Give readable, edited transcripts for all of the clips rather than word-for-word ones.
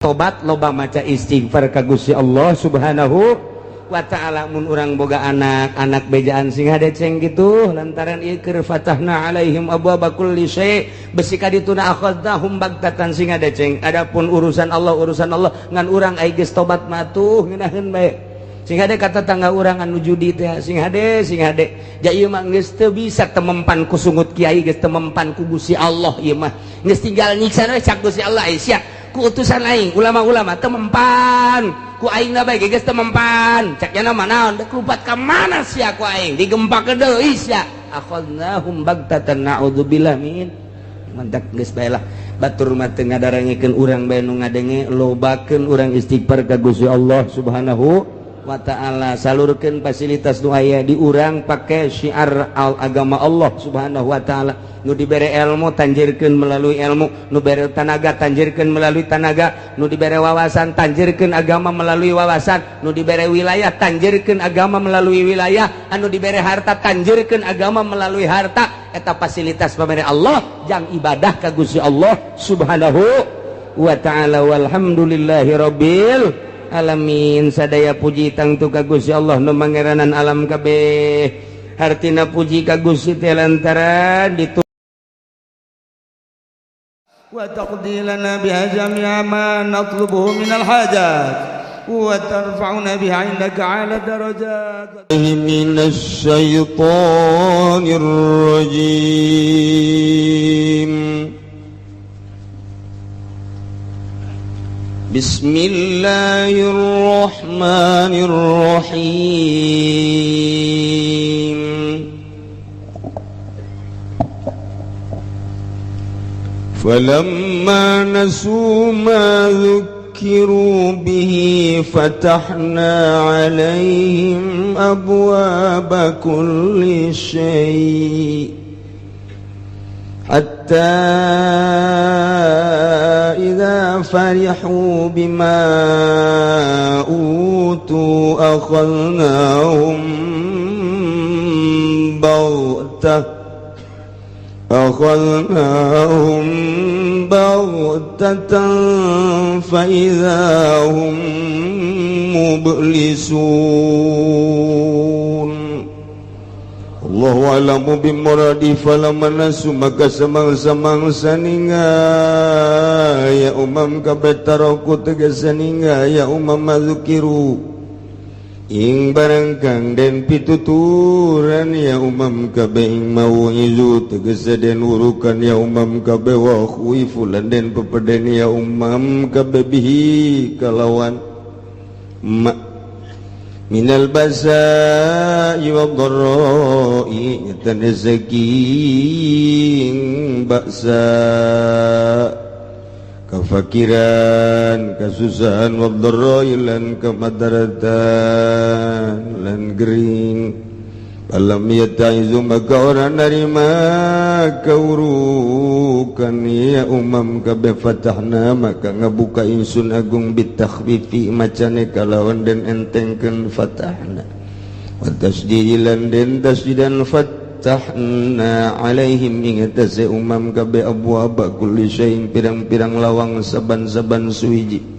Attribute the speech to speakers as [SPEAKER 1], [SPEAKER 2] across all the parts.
[SPEAKER 1] Tobat, loba maca istighfar ka Gusti Allah Subhanahu wa Ta'ala. Mun urang boga anak, anak bejaan sing hade ceng gitu lantaran ieu keur fatahna alaihim abwaaba kulli syai', besi ka dituna akhadnahum bagtatan, sing hade ceng. Adapun urusan Allah, urusan Allah. Ngan urang ai geus tobat mah tuh ngeunaheun bae. Sing hade ka tetangga urang anu judi teh, sing hade, sing hade. Ja ieu mah geus teu bisa temempan ku sungut kiai, geus temempan ku Gusti Allah. Ieu mah geus tinggal nyiksa we cak Gusti Allah. Ai sia ku utusan aing ulama-ulama temempan ku aing na bae, geus temempan cak nya mah. Naon dek lupat ka mana sia ku aing, digempak deui sia. Akhadnahum bagtatan, naudzubillah min mantak. Geus bae lah, batur mah teu ngadarangekeun, urang bae nu ngadenge. Lobakeun urang istighfar ka Gusti Allah Subhanahu wa Ta'ala, salurkeun fasilitas nu aya di urang, pake syiar al agama Allah Subhanahu wa Ta'ala. Nu dibere ilmu, tanjirkeun melalui ilmu. Nu bere tanaga, tanjirkeun melalui tanaga. Nu dibere wawasan, tanjirkeun agama melalui wawasan. Nu dibere wilayah, tanjirkeun agama melalui wilayah. Anu dibere harta, tanjirkeun agama melalui harta. Eta fasilitas pamere Allah jang ibadah ka Gusti Allah Subhanahu wa Ta'ala. Walhamdulillahi rabbil alamin. Sadaya puji tangtu ka Gusti Allah nu mangeranan alam kabeh. Hartina puji ka Gusti teh lantaran ditu
[SPEAKER 2] وتقضي لنا بها جميع ما نطلبه من الحاجات وترفعنا بها عندك على الدرجات.
[SPEAKER 3] من الشيطان الرجيم. بسم الله الرحمن الرحيم. فلما نسوا ما ذكروا به فتحنا عليهم أبواب كل شيء حتى إذا فرحوا بما أوتوا أخذناهم بغتة فإذا هم مبلسون. الله أعلم بمراده. فلما نسوا maka samangsa-mangsa ninga ya umam kabeh, taraku tegese ninga ya umam, ma dzukiru ing barang kang den pituturan ya umam kabeh ing mau'izu tegese den urukan ya umam kabeh, wa khuwifu lan den pepeden ya umam kabeh, bihi kalawan ma minal ba'sa'i wad dharra'i nyata saking baksa, kafakiran, kasusahan, wad dharra'i lan kemadaratan lan gering. Falam yatta'izu maka ora narima kaurukan ya umam kabeh, fatahna maka ngabuka insun agung, bitakhfifi macane kalawan den entengkeun fatahna, wa tasdidi lan den tasdidan, fatahna alaihim ing atase umam kabeh, abwaaba kulli syai'in pirang-pirang lawang saban-saban suwiji,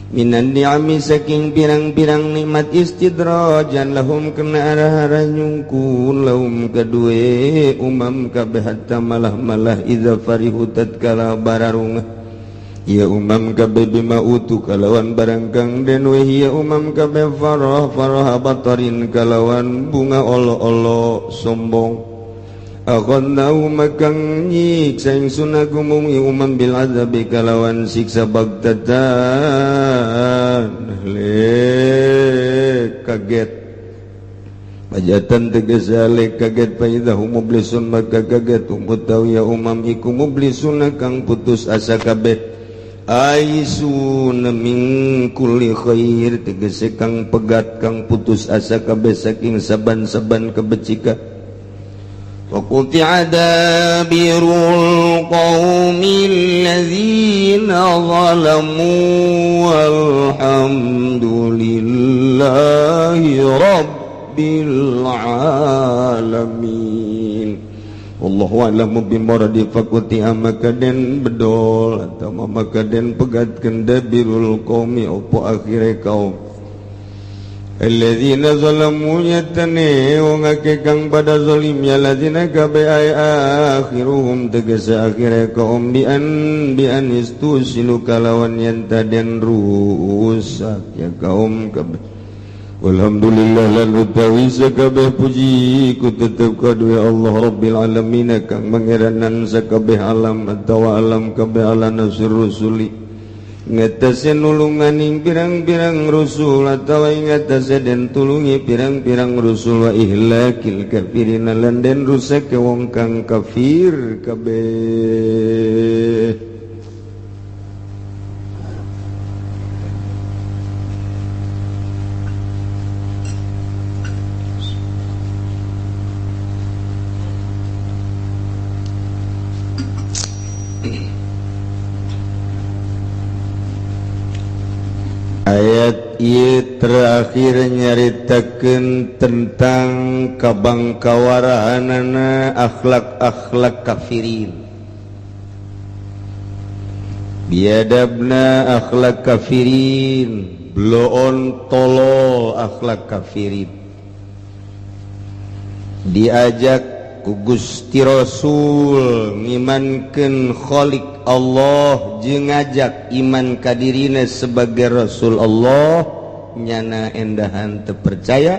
[SPEAKER 3] minan ni'ami saking pirang-pirang nikmat, istidrajan lahum kena arah-arah nyungkun, lahum kadue umam kabeh, hatta malah-malah, idza farihu tatkala bararungah ya umam kabeh, bima utu kalawan barang kang den wehi ya umam kabeh, farah farah batarin kalawan bunga olo-olo sombong, akhadnahu makang nyiksa ingsun agumum umam, bil azabi kalawan siksa, bagtatan le kaget, Pajatan tegese ale kaget, faidahum mublisun maka kaget, umut ya umam iku mublisun kang putus asa kabeh, aisuna min kulli khair tegese kang pegat, kang putus asa kabeh saking saban-saban kebecikan. وقطع دابر القوم الذين ظلموا والحمد لله رب العالمين. Allahu a'lamu bimuradi fakuti maka den bedol atau maka den pegatkeun dabirul qaumi opo akhire kaum alladzina zalamu yatane wong akeh kang pada zalim ya ladzina kabe akhiruhum tegese akhire kaum bi an istusilu kalawan yen den rusak ya kaum kabeh. Alhamdulillah lan utawi sakabeh puji ku tetep kadue Allah Rabbil alamin kang mangeranan sakabeh alam atawa alam kabeh ala nasir rusuli ngatasi nulungan ing pirang-pirang rusul atawa ing ngatasi den tulungi pirang-pirang rusul wa ihlakil kafirin lan den rusak wong kang kafir kabeh. Ayat ieu terakhir nyaritakeun tentang kabangkawarahanana akhlak-akhlak kafirin. Biadabna akhlak kafirin, bloon tolol akhlak kafirin. Diajak ku Gusti Rasul ngimankeun Khalik Allah jeung ngajak iman ka dirina sebagai Rasul Allah nyana endahan terpercaya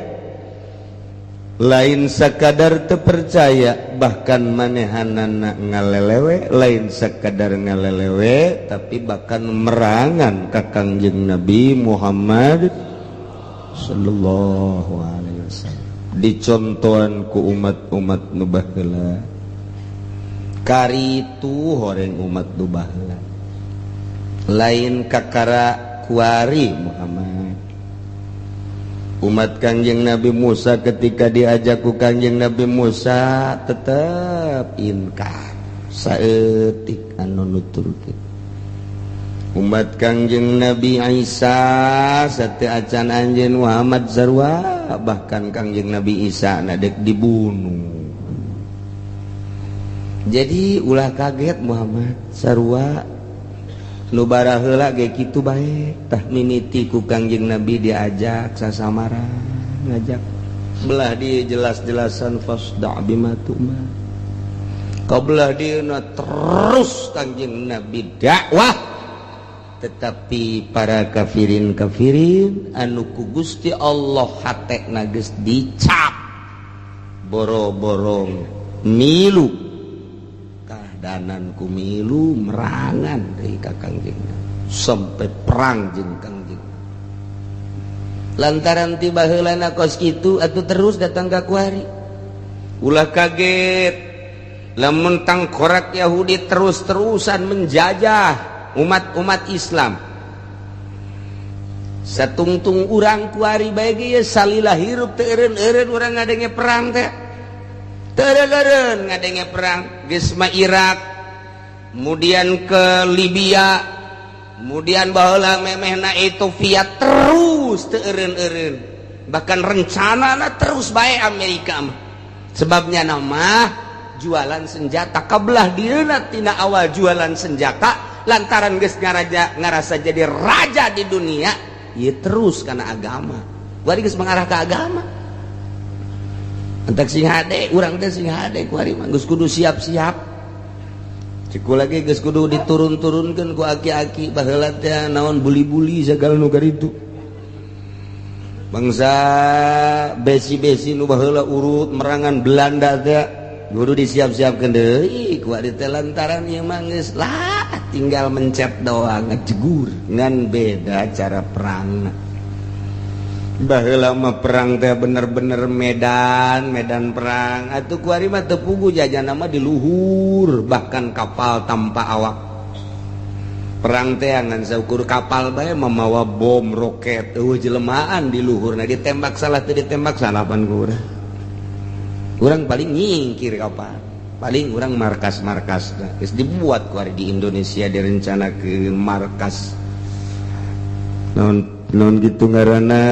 [SPEAKER 3] lain sakadar terpercaya bahkan manehanana ngalelewe lain sakadar ngalelewe tapi bahkan merangan ka Kangjeng Nabi Muhammad sallallahu alaihi wasallam dicontohan ku umat-umat nu baheula karitu horeng umat nu baheula lain kakara kuari Muhammad. Umat Kangjeng Nabi Musa ketika diajak ku Kangjeng Nabi Musa tetep inkar saeutik anu nuturkeun. Umat Kangjeng Nabi Isa sate acan anjeun Muhammad sarua bahkan Kangjeng Nabi Isa na dek dibunuh. Jadi ulah kaget Muhammad sarua nu baraheula ge kitu bae tah mimiti ku Kangjeng Nabi diajak sasamara ngajak belah di jelas-jelasan fasda' bima tu'mar qablah dieuna terus Kangjeng Nabi dakwah tetapi para kafirin-kafirin anu ku Gusti Allah hatena geus dicap boro-borong milu kahdanan ku milu merangan deui ka Kangjeng sampai perang jeung Kangjeng lantaran tiba heulana kos kitu atuh terus datang ka kuari ulah kaget lamun tangkorak Yahudi terus-terusan menjajah umat-umat Islam satungtung urang kuari bae ge salila hirup teu eureun-eureun urang ngadenge perang teh teu eureun ngadenge perang geus mah Irak kemudian ke Libya kemudian baheula memehna Ethiopia terus teu eureun-eureun bahkan rencanana terus bae Amerika mah sebabnya nama jualan senjata kabelah dieuna tina awal jualan senjata lantaran geus ngarasa jadi raja di dunia ieu terus karena agama kuari geus mengarah ke agama entak sing hade urang teh sing hade kuari mah geus kudu siap-siap ceku lagi geus kudu diturun-turunkeun ku aki-aki baheula teh naon buli-buli sagala nu karitu bangsa besi-besi nu baheula urut merangan Belanda teh kudu disiap-siapkeun deui kuari teh lantaran ieu mah geus lah tinggal mencet doang ngejegur ngan beda cara perang baheula mah perang teh bener-bener medan perang atuh kuari mah teu puguh jajana mah di luhur bahkan kapal tanpa awak perang teh ngan saukur kapal bae mamawa bom roket eueuh jelemaan di luhurna ditembak salah teu ditembak salah pan ku urang urang paling nyingkir kapal paling orang markas-markas geus dibuat ku di Indonesia direncanakeun markas non gitu ngaranna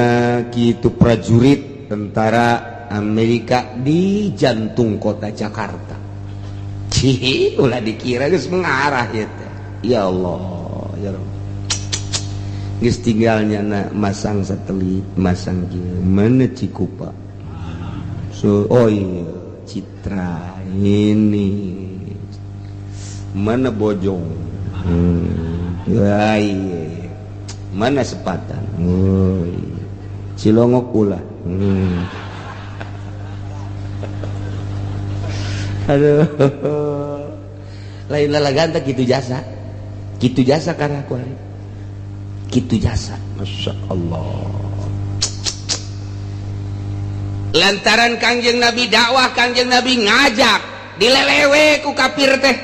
[SPEAKER 3] kitu prajurit tentara Amerika di jantung kota Jakarta.
[SPEAKER 1] Cih, ulah dikira geus mengarah ieu teh. Ya Allah, ya Rabb. Geus tinggalnya na masang satelit, masang kieu, mana Cikupa. So, oh iya, Citra ini. Mana Bojong? Ya, iya. Mana Sepatan? Oh, iya. Cilongok ulah. Aduh. Lain lalagan teh kitu jasa. Kitu jasa karena aku hari. Kitu jasa. Masya Allah. Lantaran Kangjeng Nabi dakwah, Kangjeng Nabi ngajak, dilelewe ku kafir teh.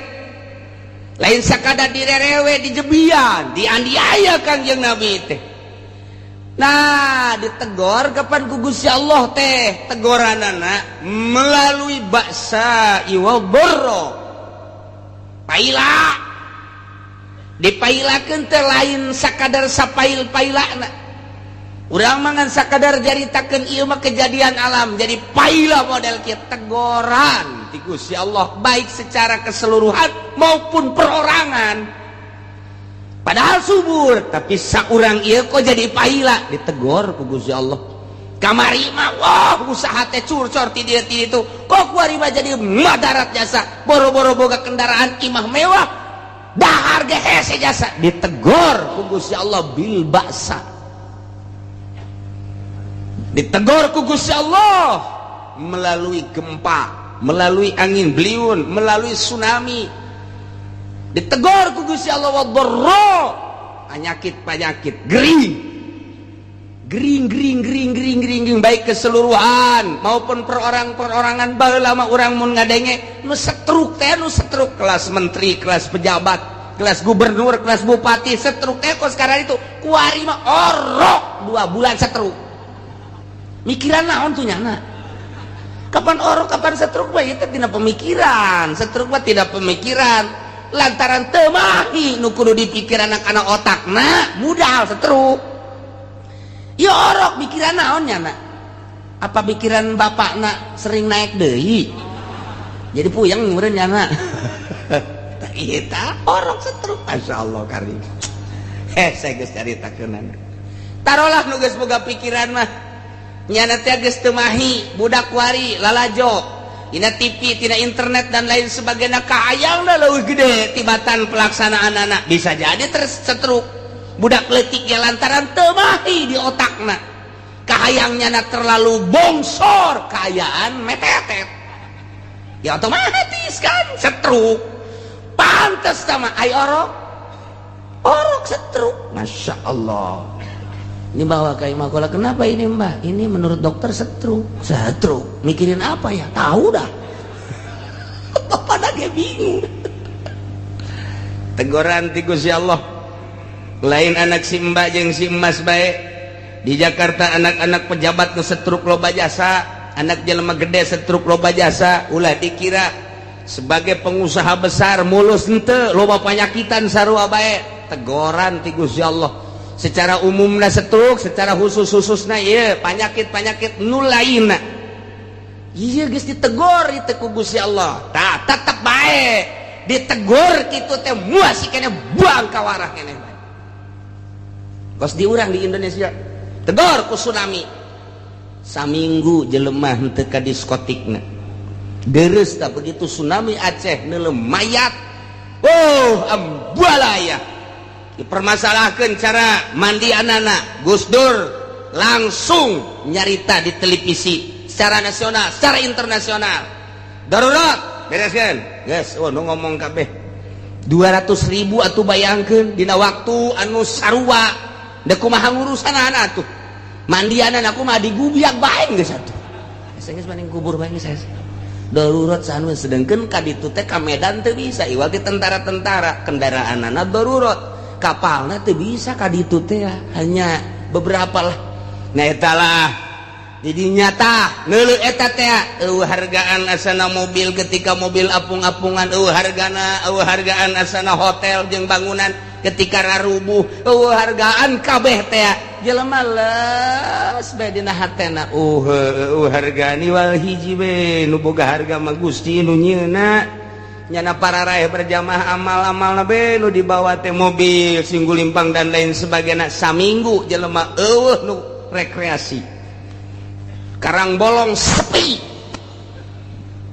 [SPEAKER 1] Lain sakadar dilelewe, dijebian, dianiaya Kangjeng Nabi teh. Nah, ditegor kapan ku Gusti Allah teh, tegoranana melalui baksa iwa borro. Paila. Dipailakeun teh lain sakadar sapail-pailana. Urang mangan sakadar jaritakeun ieu mah kejadian alam, jadi paila model kieu tegoran ti Gusti Allah baik secara keseluruhan maupun perorangan. Padahal subur, tapi saurang ieu kok jadi paila, ditegor ku Gusti Allah. Kamari mah wah usaha teh curcor ti dieu ti ditu, kok kuari mah jadi madarat jasa, boro-boro boga kendaraan imah mewah, dahar ge hese jasa, ditegor ku Gusti Allah bil baksa. Ditegor ku Gusti Allah melalui gempa, melalui angin beliun, melalui tsunami. Ditegor ku Gusti Allah wadharra, penyakit-penyakit gering. Gering gering gering gering gering gering baik keseluruhan maupun perorang-perorangan. Baheula mah urang mun ngadenge nu setruk teh, nu setruk kelas menteri, kelas pejabat, kelas gubernur, kelas bupati, setruk teh kok sekarang itu kuari mah orok 2 bulan setruk. Mikiran naon tuh nyana? Kapan orok, kapan setruk mah itu tidak pemikiran. Setruk mah tidak pemikiran. Lantaran teu mahi nu kudu dipikiran anak otakna, modal setruk. Ya orok mikiran naon nyana? Apa pikiran bapakna sering naik deui? Jadi puyeng meureun nyana. Tah ieu tah orok setruk. Masyaallah karim. Saya geus caritakeunana. Tarolah nu geus boga pikiran mah. Nyana teh geus teu mahi budak wari lalajo dina TV, tina internet dan lain sebagainya, kahayangna leuwih gede tibatan pelaksanaan anak, bisa jadi tersetruk budak leutik ge lantaran teu mahi di otakna, kahayangnya na terlalu bongsor, kaayaan metetet ya otomatis kan setruk. Pantes sama ai orok orok setruk. Masya Allah. Ini bawa ke imah kola, kenapa ini mbak? Ini menurut dokter setruk. Setruk? Mikirin apa ya? Tahu dah. Bapak dia bingung. Teguran ti Gusti Allah. Lain anak si mbak jeung si emas baik. Di Jakarta anak-anak pejabat nu setruk loba jasa, anak jelema gede setruk loba jasa, ulah dikira sebagai pengusaha besar mulus henteu, loba panyakitan sarua bae. Teguran ti Gusti Allah. Secara umumna setruk, secara khusus-khususna ieu penyakit-penyakit nu lainna. Ieu geus ditegor ieu ku Gusti Allah. Tah tetep bae ditegor kitu teh muas keneh buang ka warah keneh bae. Kos diurang di Indonesia tegor ku tsunami. Saminggu jelema henteu ka diskotikna. Deres tah begitu tsunami Aceh neuleuh mayat. Oh, ambalaya. Dipermasalahkan cara mandi anak-anak. Gus Dur langsung nyarita di televisi secara nasional, secara internasional. Darurat, bereskan. Guys, oh nu ngomong kabeh. 200.000 atuh bayangkeun dina waktu anu sarua. Da kumaha ngurusan anak tuh. Mandianan aku mah digubiak bae geus atuh. Geus banding kubur bae geus. Darurat sanu sedengkeun ka ditu teh ka Medan teu bisa iwal ti tentara-tentara, kendaraanana darurat. Kapalna teu bisa ka ditu teh, hanya beberapa lah. Nah eta lah jadi nyata neuleuh eta teh eueuh hargaan asana mobil ketika mobil apung-apungan, eueuh hargana, eueuh hargaan asana hotel jeung bangunan ketika rarubuh, eueuh hargaan kabeh teh. Jelema leus bae dina hatena, eueuh hargaan iwal hiji we nu boga harga mah Gusti nu nyieuna. Nyana para raih berjamaah amal-amal nabe nu dibawa teh mobil singgulimpang dan lain sebagainya. Saminggu jelema eueuh nu rekreasi. Karang Bolong sepi,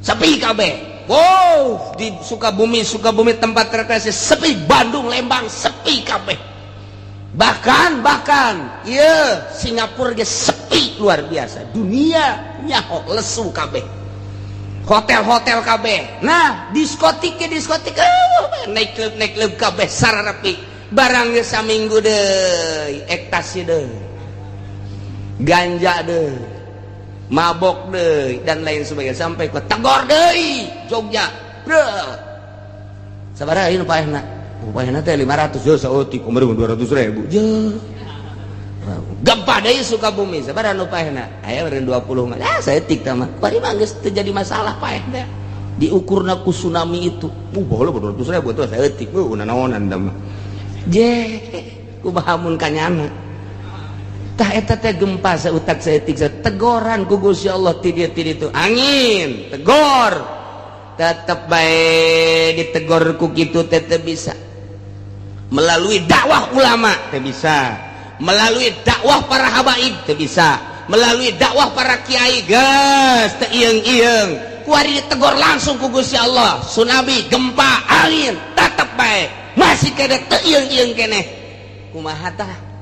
[SPEAKER 1] sepi kabeh. Wow, di Sukabumi, Sukabumi tempat rekreasi sepi. Bandung, Lembang sepi kabeh. Bahkan bahkan iya Singapura ge sepi luar biasa. Dunia nyaho lesu kabeh, hotel-hotel kabeh. Nah, diskotik ke diskotik, naik klub, naik klub kabeh sararapi. Barangnya saminggu deui ekstasi deui, ganja deui, mabok deui, dan lain sebagainya, sampai ke tegor deui Jogja. Bro, sabaraha ieu paehna? Paehna teh 500 jo, saeutik kumaha 200 ribu je. Gempa deui Sukabumi, sabaraha nu paehna? Aya meureun 20 mah. Ah, saeutik tah mah. Bari mah geus teu jadi masalah paeh teh. Diukurna ku tsunami itu. Baheula 200 ribu tuh saeutik. Nanaonan tah mah. Je, kumaha mun kanyana? Tah eta teh gempa sautak saeutik, tegoran ku Gusti Allah ti dieu ti ditu. Angin, tegor. Tetep bae ditegor ku kitu teh teu bisa. Melalui dakwah ulama teu bisa, melalui dakwah para habaib teu bisa, melalui dakwah para kiai geus teu ieung-ieung. Kuari ditegor langsung ku Gusti Allah, tsunami, gempa, angin, tetep bae masih kene teu ieung-ieung keneh. Kumaha tah?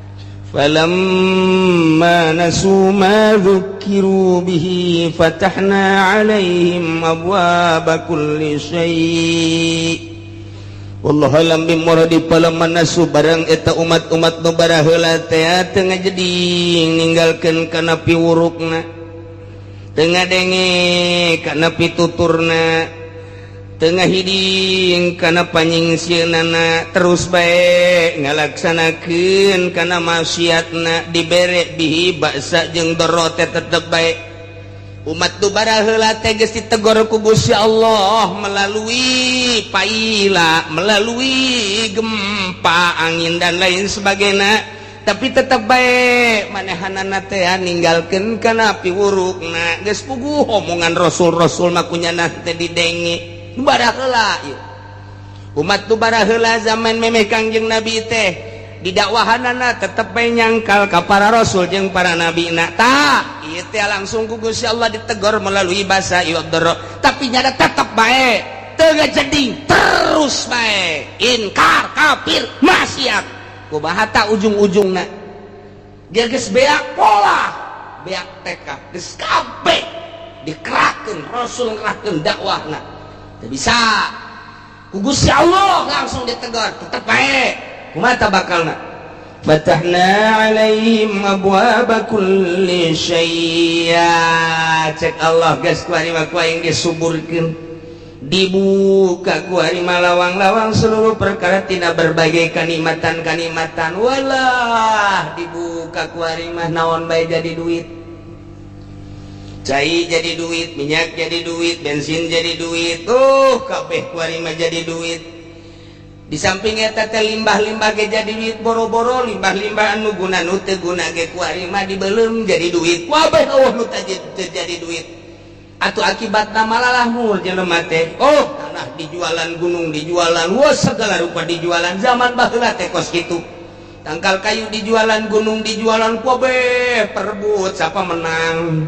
[SPEAKER 3] فلما نسوا ما ذكروا به فتحنا عليهم أبواب كل شيء. Wallahu a'lam bimuradi. Falamma nasu, barang eta umat-umat nu baraheula teh teu ngajeding, ninggalkeun kana piwurukna, teu ngadenge kana pituturna, teu ngahiding kana panyingsieunnana, terus bae ngalaksanakeun kana maksiatna, dibere bihi baksa jeung doro teh tetep bae. Umat nu baraheula teh geus ditegor ku Gusti Allah melalui paila, melalui gempa, angin, dan lain sebagainya, tapi tetap bae manehanana teh ninggalkeun kana piwurukna. Geus puguh omongan rasul-rasul mah kunyana teh didenge. Nu baraheula ieu umat nu baraheula zaman memeh Kangjeng Nabi teh didakwahanana tetep bae nyangkal ka para rasul jeung para nabi. Na tah ieu teh langsung ku Gusti Allah ditegor melalui basa ieu doro, tapi nyada tetep bae teu ngajeding, terus bae inkar, kafir, maksiat. Kumaha tah ujung-ujungna? Geus beak pola, beak TK, geus kabeh dikerahkeun rasul, ngerahkeun dakwahna teu bisa, ku Gusti Allah langsung ditegur, tetep bae. Kumaha tah bakalna?
[SPEAKER 1] Fatahna alaihim abwaaba kulli syai'. Cek Allah, geus kuari mah ku aing disuburkeun, dibuka kuari mah lawang-lawang seluruh perkara tina berbagai kanikmatan-kanikmatan. Walah, dibuka kuari mah naon bae jadi duit, cai jadi duit, minyak jadi duit, bensin jadi duit, tuh kabeh kuari mah jadi duit. Di samping eta teh limbah-limbah ge jadi duit. Boro-boro limbah-limbah anu guna, nu teu guna ge kuari mah dibeuleum jadi duit. Kabeh eueuh nu teu jadi duit. Atuh akibatna malalahmur jelema teh. Oh, tanah dijualan, gunung dijualan, wah, segala rupa dijualan. Zaman baheula teh kos kitu, tangkal kayu dijualan, gunung dijualan, kabeh perebut siapa menang.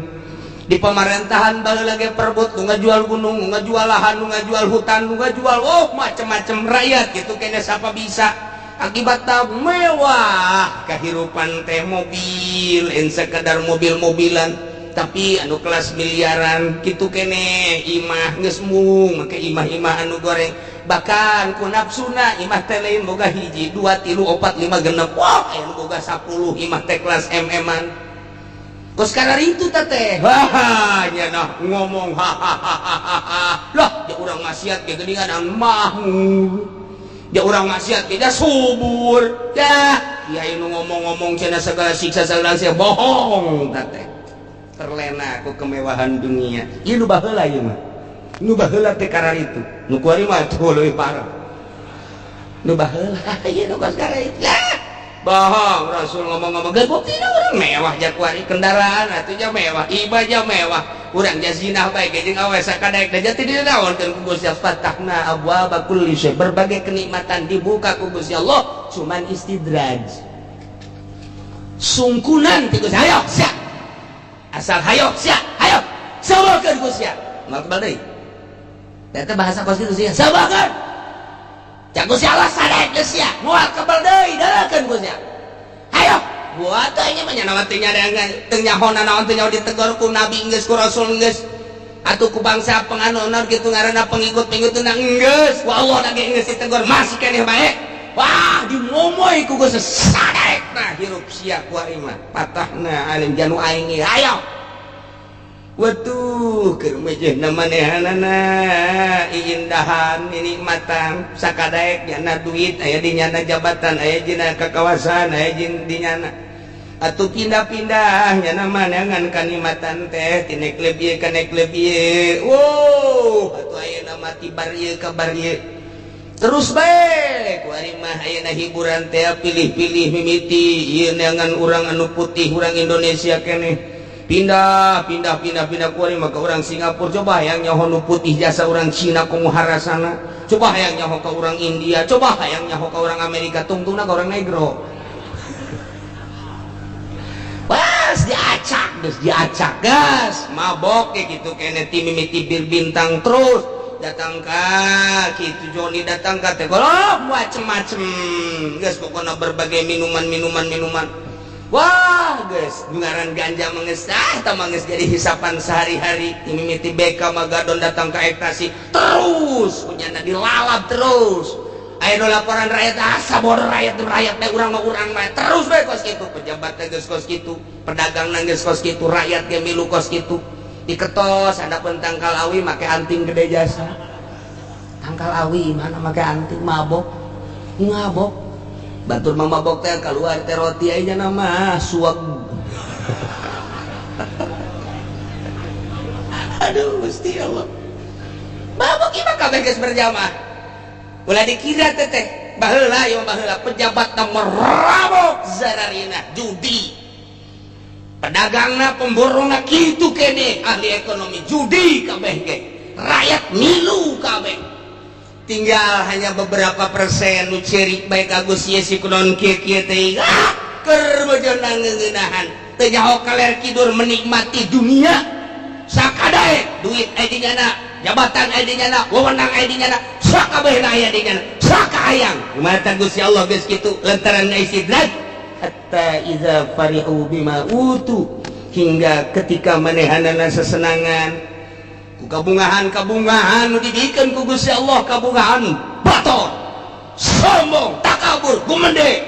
[SPEAKER 1] Di pemerintahan baheula ge perebut, nu ngajual gunung, nu ngajual lahan, nu ngajual hutan, nu ngajual, oh, macem-macem. Rakyat gitu kayaknya siapa bisa. Akibatnya mewah kehidupan teh, mobil en sekadar mobil-mobilan tapi anu kelas miliaran gitu kene. Imah geus mung make imah-imah anu goreng, bahkan ku nafsuna imah teh lain boga hiji, dua, tilu, opat, lima, genep. Wah, aya nu boga 10 imah teh kelas MM-an. Kos itu teh, wah, nya nah ngomong hahaha lah dia urang maksiat ge geuningan mahmur, dia urang maksiat tidak subur ya. Kiai nu ngomong-ngomong cenah segala siksa segala siksa bohong teh, terlena ku kemewahan dunia. Ieu nu baheula, ieu mah nu baheula teh kararitu. Nu kuari mah tuh leuwih parah. Nu baheula ieu nu kos itu lah. Bohong Rasul ngomong-ngomong geus buktina urang mewah jakuari kendaraan atuh nya mewah ibadah mewah urang jazinah bae ge jeung awe sakadaek da jati dinaonkeun ku Gusti Allah fatahna abwaaba kulli syai berbagai kenikmatan dibuka ku Gusti Allah cuman istidraj sungkunan ti Gusti hayo sia asal hayo sia hayo sabarkeun ku sia moal kebal deui eta bahasa konstitusi sabarkeun cak Gusti Allah sadaek geus sia moal kebal deui darakeun ku sia hayo buat teh nya mah nya naon teh teu nyahona naon teh nyaho ditegor ku nabi geus ku rasul geus atuh ku bangsa penganut kitu ngaranna pengikut-pengikut na geus wa Allah na ge geus ditegor masih keneh bae wah dimomoy ku Gusti sadaek nah hirup sia ku aing mah patahna alim janu aing hayo Waduh keur mejehna manehanana iindahan nikmatan sakadaek nyana duit aya di nyana jabatan aya dina kakawasan aya di nyana atuh pindah-pindah nyana manangan kanikmatan teh ti nek klub ieu ka nek klub ieu wow atuh ayeuna mah ti bar ieu ka bar ieu terus bae ku ari mah ayeuna hiburan teh pilih-pilih mimiti ieu neangan urang anu putih urang Indonesia keneh pindah pindah pindah pindah kuari maka orang Singapura coba hayang nyaho nu putih jasa orang Cina komo harasana coba hayang nyaho ka orang India coba hayang nyaho ka orang Amerika tungtungna ka orang negro pas diacak geus diacak gas mabok kayak gitu kene ti mimiti bir bintang terus datang ka kitu Joni datang ka teh oh macem-macem geus pokona berbagai minuman-minuman minuman wah guys ngaran ganja mengesah tah geus jadi hisapan sehari-hari mimiti BK Magadon datang ke ekstasi terus punya dilalap terus aya nu laporan rakyat asa bodoh rakyat rakyat teh urang mah urang mah terus bae kos kitu pejabat teh geus kos kitu pedagang geus kos kitu rakyat ge milu kos kitu diketos ada pun tangkal awi make anting gede jasa tangkal awi mana make anting mabok ngabok batur mah mabok teh keluar teh roti aya nama suag aduh Gusti Allah mabok ieu mah kabeh geus berjamaah ulah dikira teh teh baheula ieu baheula pejabat na merabok zararina judi pedagangna pemborongna kitu kene ahli ekonomi judi kabeh ge rakyat milu kabeh tinggal hanya beberapa persen nu cerik bae ka Gusti si kunaon kieu-kieu teh ah keur bejana ngeuneunahan teu nyaho kaler kidur menikmati dunia sakadae duit aya di nyana jabatan aya di nyana wewenang aya di nyana sakabehna aya di nyana sakahayang mata Gusti Allah geus kitu lantaran ngaistidraj hatta iza farihu bima utu hingga ketika manehanana sesenangan ku kabungahan-kabungahan nu dibikeun ku Gusti Allah kabungahan bator sombong takabur gumende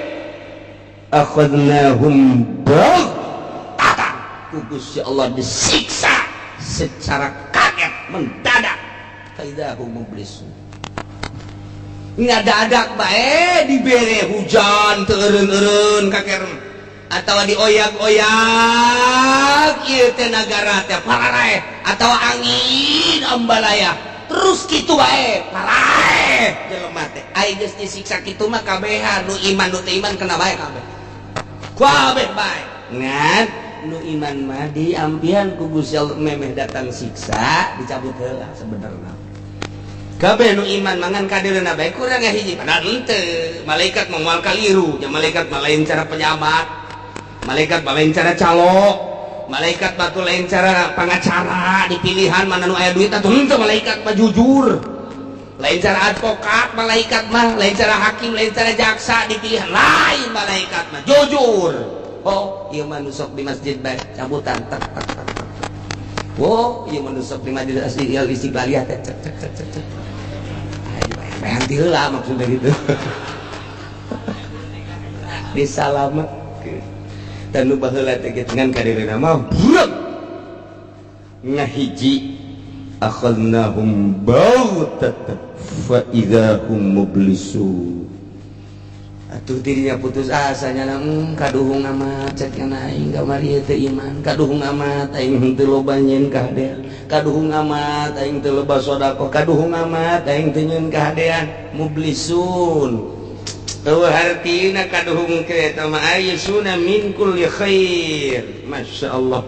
[SPEAKER 1] akhadnahum baghtatan ku Gusti Allah disiksa secara kaget mendadak faidahum mublisun ngadadak bae dibere hujan teu eureun-eureun kaker atau dioyak-oyak ieu teh nagara teh pararaeh atau angin ambalaya terus kitu bae paraeh jelema teh ai geus disiksa kitu mah kabehan nu iman nu teu iman kena bae kabeh kabeh bae ngan nu iman mah diampihan ku Gusti Allah memeh datang siksa dicabut heula sebenarnya kabeh nu iman mangan kadeulna bae kurang hiji padahal henteu malaikat mah moal kaliru nya malaikat mah lain cara pejabat malaikat mah lain cara calo malaikat batu lain cara pangacara di pilihan mana nu aya duit atuh henteu malaikat mah jujur lain cara advokat malaikat mah lain cara hakim lain cara jaksa di pilihan lain malaikat mah jujur oh ieu mah nu sok di masjid bae cabutan tek tek tek. Oh ieu mah nu sok di masjid asli istiqlaliyah teh cek cek cek cek cek ayo heula maksudnya gitu disalametkeun dan nu baheula teh kitu ngan kadirina mah bureuk ngahiji akhadnahum baghtatan fa idza hum mublisun atuh dirinya putus asa nya kaduhung amat cek nya aing kamari teu iman kaduhung amat aing teu loba nyieun kahadean kaduhung amat aing teu loba sedekah kaduhung amat aing teu nyieun kahadean mublisun. Eueuh hartina kaduhung eta mah ayasuna min kulli khair. Masya Allah.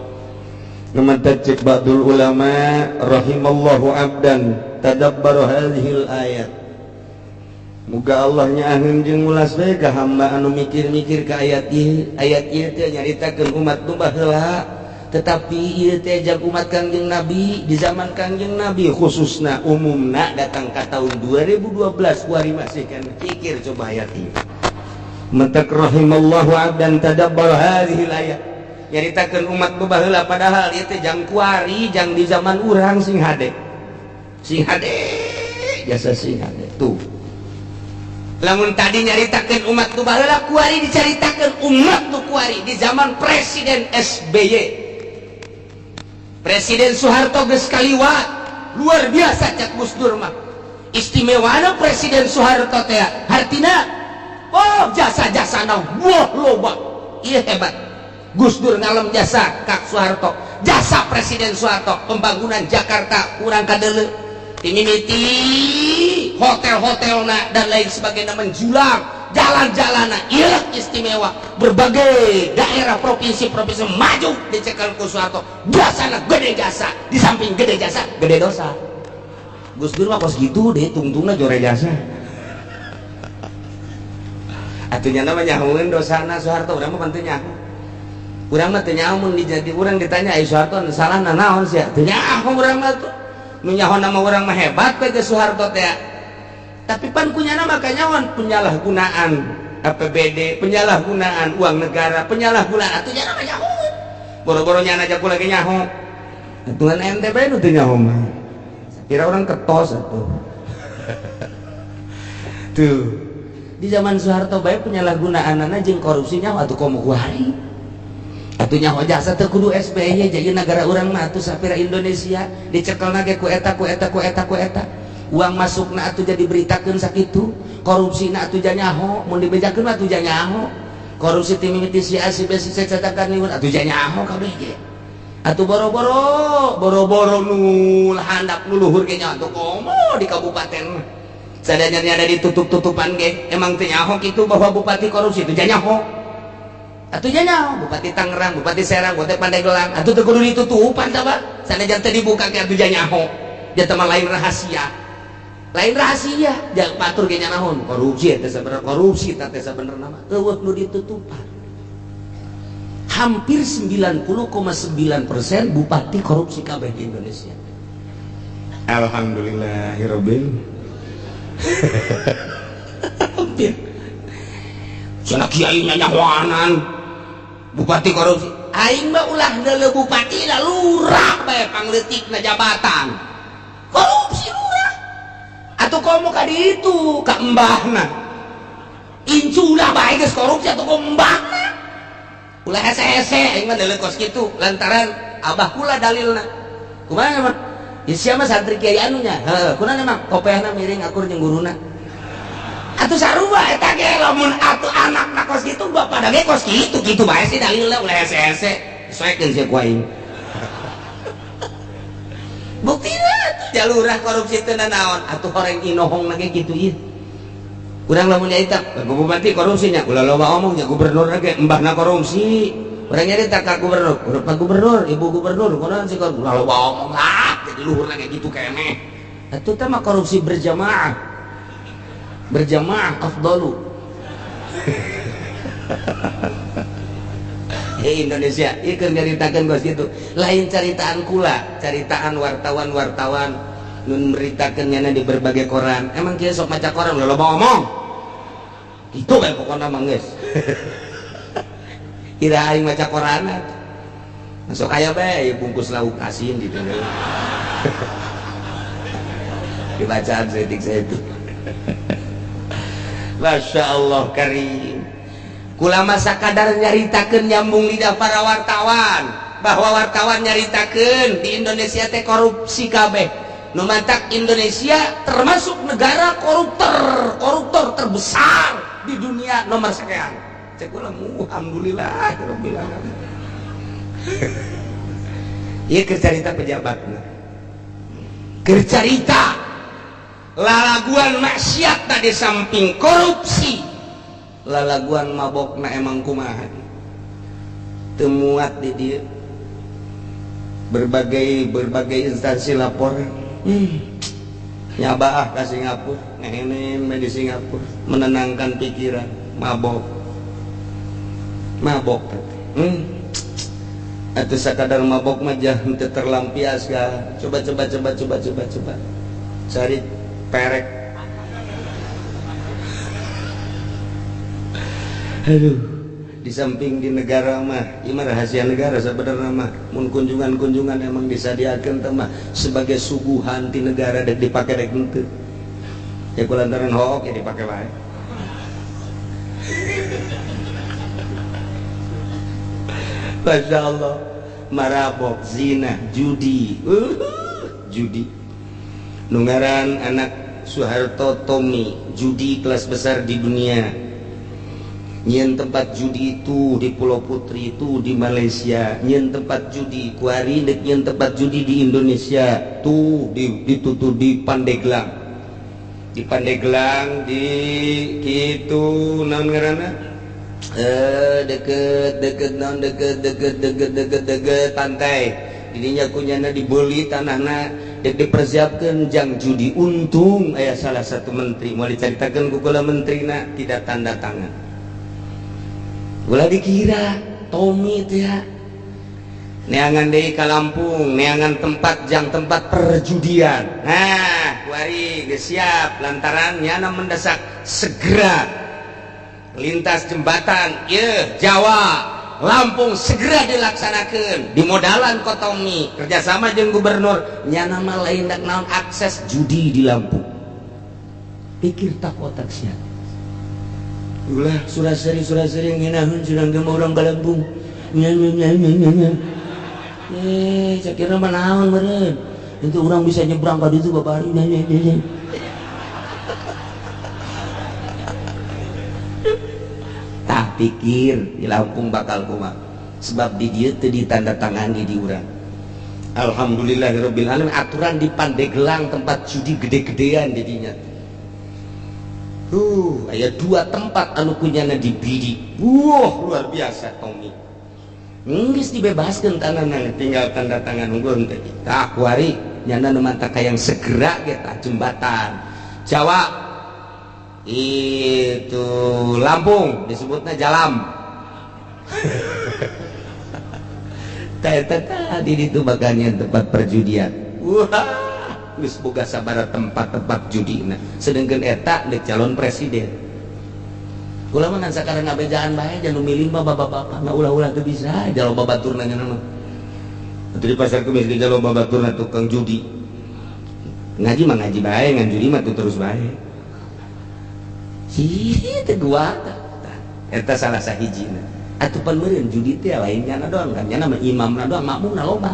[SPEAKER 3] Numatak cek ba'dul ulama rahimallahu abdan tadabbara hadhil ayat. Muga Allah nyaaheun jeung mulas bae ka hamba anu mikir-mikir ka ayat ieu. Ayat ieu teh nyaritakeun umat nu baheula, tetapi ieu teh jang umat Kangjeng Nabi di zaman Kangjeng Nabi khususna umumna datang ka tahun 2012 kuari masih kan pikir coba ayat ieu.
[SPEAKER 1] Matak rahimallahu abdan tadabbara hadhil ayat. Nyaritakeun umat nu baheula padahal ieu teh jang kuari jang di zaman urang sing hade. Sing hade jasa sing hade tuh. Lamun tadi nyaritakeun umat nu baheula kuari dicaritakeun umat nu kuari di zaman Presiden SBY. Presiden Soeharto geus kaliwat luar biasa cak Gus Dur mah. Istimewana Presiden Soeharto teh hartina oh jasa-jasana wah loba. Ieu hebat. Gus Dur ngalem jasa Kak Soeharto. Jasa Presiden Soeharto pembangunan Jakarta kurang kadeuleu. Timimiti hotel-hotelna dan lain sebagainya menjulang jalan-jalan ieu istimewa berbagai daerah provinsi-provinsi maju dicekel ku Soeharto. Jasana gede jasa, di samping gede jasa gede dosa. Gus Dur mah kos gitu deh tungtungna jore jasa. Atuh nya mah nyahoeun dosana Soeharto, urang mah teu nyaho. Urang mah teu nyaho mun dijadi urang ditanya ai Soeharto salahna naon sia? Teu nyaho urang mah tuh. Nu nyaho nama urang mah hebat we ge Soeharto teh. Tapi pan kunyana mah kanyawan penyalahgunaan APBD, penyalahgunaan uang negara, penyalahgunaan atuh nyana mah nyaho. Boro-boro nyana aja kula ge nyaho. Atuhan ente bae nu teu nyaho mah. Kira orang ketos atuh. Tuh. Di zaman Soeharto bae penyalahgunaanana jeung korupsi nyaho atuh komo kuari. Atuh nyaho jasa teu kudu SBY jadi negara urang mah atuh sapira Indonesia dicekelna ge ku eta ku eta ku eta ku eta. Uang masukna atuh jadi beritakeun sakitu, korupsina atuh nyaho, mun dibejakeun mah atuh nyaho. Korupsi ti mimiti si A si B si C cetakan niun atuh nyaho kabeh ge. Atuh boro-boro, boro-boro nu handap nu luhur ge nya atuh komo di kabupaten mah. Sadayana ada ditutup-tutupan ge, emang teu nyaho kitu bahwa bupati korupsi itu nyaho. Atuh nyaho Bupati Tangerang, Bupati Serang, Bupati Pandeglang, atuh teu kudu ditutupan tah Pak. Sanajan teu dibuka ge atuh nyaho. Jatah mah lain rahasia. Lain rahasia, jangan patur ge nyaho korupsi eta sabenerna korupsi teh sabenerna mah eueuh nu ditutupan. Hampir 90,9% bupati korupsi kabeh di Indonesia.
[SPEAKER 3] Alhamdulillahirabbil.
[SPEAKER 1] Hampir. Cenah kiai nyanyahoanan bupati korupsi. Aing mah ulah deuleu bupati lah lurah bae pangleutikna jabatan. Korupsi lurah. Atuh komo ka ditu ka embahna. Inculah bae geus korupsi atuh komo embahna. Ulah hese-hese aing mah deuleu kos kitu lantaran abah kula dalilna. Kumaha mah? Ya sia mah santri kiai anu nya. Heeh, kunaon emang kopeahna miring akur jeung guruna. Atuh sarua eta ge lamun atuh anakna kos kitu bapak ge kos kitu kitu bae sih dalilna ulah hese-hese. Soekeun sia ku aing. Buktina atuh jalurah korupsi teu nanaon atuh horeng inohong ge kitu ieu. Urang lamun nyarita bupati korupsinya ulah loba omong nya gubernur ge embahna korupsi. Urang nyarita ka gubernur, Pak gubernur, ibu gubernur kunaon sih ulah loba omong lah jadi luhurna ge kitu keneh. Atuh teh mah korupsi berjamaah. Berjamaah afdalu. Hei Indonesia, ieu keur nyaritakeun kos kitu. Lain caritaan kula, caritaan wartawan-wartawan nu meritakeun nyana di berbagai koran. Emang kieu sok maca koran ulah loba omong. Kitu bae pokona mah geus. Kira aing maca koran masuk aya bae bungkus lauk asin gitu. Dibacaan sedik-sedik. Masya Allah karim. Kula masa kadar nyaritakeun nyambung lidah para wartawan bahwa wartawan nyaritakeun di Indonesia teh korupsi kabeh. Nu mantak Indonesia termasuk negara koruptor terbesar di dunia nomor sekian. Cek kula alhamdulillah rabbil alamin. Ieu keur carita pejabatna. Keur carita lalaguan maksiat di samping korupsi. Lalaguan mabokna emang kumaha. Teu muat di dieu. Berbagai instansi lapor. Nyabaah ka Singapura, ngehenen di Singapura, menenangkan pikiran, mabok. Mabok teh. Atuh sakadar mabok mah jah teu terlampiaskan. Coba coba coba coba coba coba. Cari perek. Aduh, di samping di negara mah, ieu mah rahasia negara sebenarnya mah. Mun kunjungan-kunjungan emang disadiakeun teh mah sebagai suguhan ti negara dek dipake dek henteu. Ya kulantaran hook ya dipake wae. Masya Allah, marabok, zina, judi, judi. Nungaran anak Soeharto Tommy, judi kelas besar di dunia. Nyen tempat judi itu di Pulau Putri itu di Malaysia, nyen tempat judi kuari dek nyen tempat judi di Indonesia tuh di ditutup di Pandeglang. Di Pandeglang di kitu naon ngaranna? Deket deket naon deket deket deket deket deket pantai. Didinya kunyana dibeli tanahna dek dipersiapkan jang judi. Untung aya salah satu menteri mau diceritakan ku kula menterina tidak tanda tangan. Ulah dikira Tommy itu ya neangan deui ka Lampung, neangan tempat jang tempat perjudian. Nah, kuari geus siap lantaran nyana mendesak segera lintas jembatan ieu Jawa Lampung segera dilaksanakeun. Dimodalan ku Tommy kerjasama jeung gubernur, nyana mah lain dak naon akses judi di Lampung. Pikir tak otak sia. Ulah suraseri suraseri ngeunaheun surang ge urang ka Lampung. Nya nya nya nya nya. Cakirna mah naon meureun. Itu urang bisa nyebrang ka ditu babari nya nya nya. Tah pikir di Lampung bakal kumaha. Sebab di dieu teu ditandatangani di urang. Alhamdulillahirabbil alamin aturan di Pandeglang tempat judi gede-gedean di dinya. Aya dua tempat anu kunyana dibidik. Wah, luar biasa Tommy. Geus dibebaskeun tanahna tinggal tanda tangan unggul teh. Tah kuari nyana nu mantaka yang segera ge tah jembatan. Jawa itu Lampung disebutna Jalam. Tah eta tadi ditu bagian tempat perjudian. Wah, geus boga sabaraha tempat-tempat judina. Sedengkeun eta deuk calon presiden. Kula mah ngan sakarang ngabejaan bae jangan milih mah bapak-bapak nggak ulah-ulah teu bisa jalo babaturna nya mah. Atuh di pasar kemis ge jalo babaturna tukang judi. Ngaji mah ngaji bae, ngan judi mah tuh terus bae. Ih, teu gua eta salah sahijina. Atuh pan meureun judi teh lain nyana doang kan nyana mah imamna doang makmumna loba.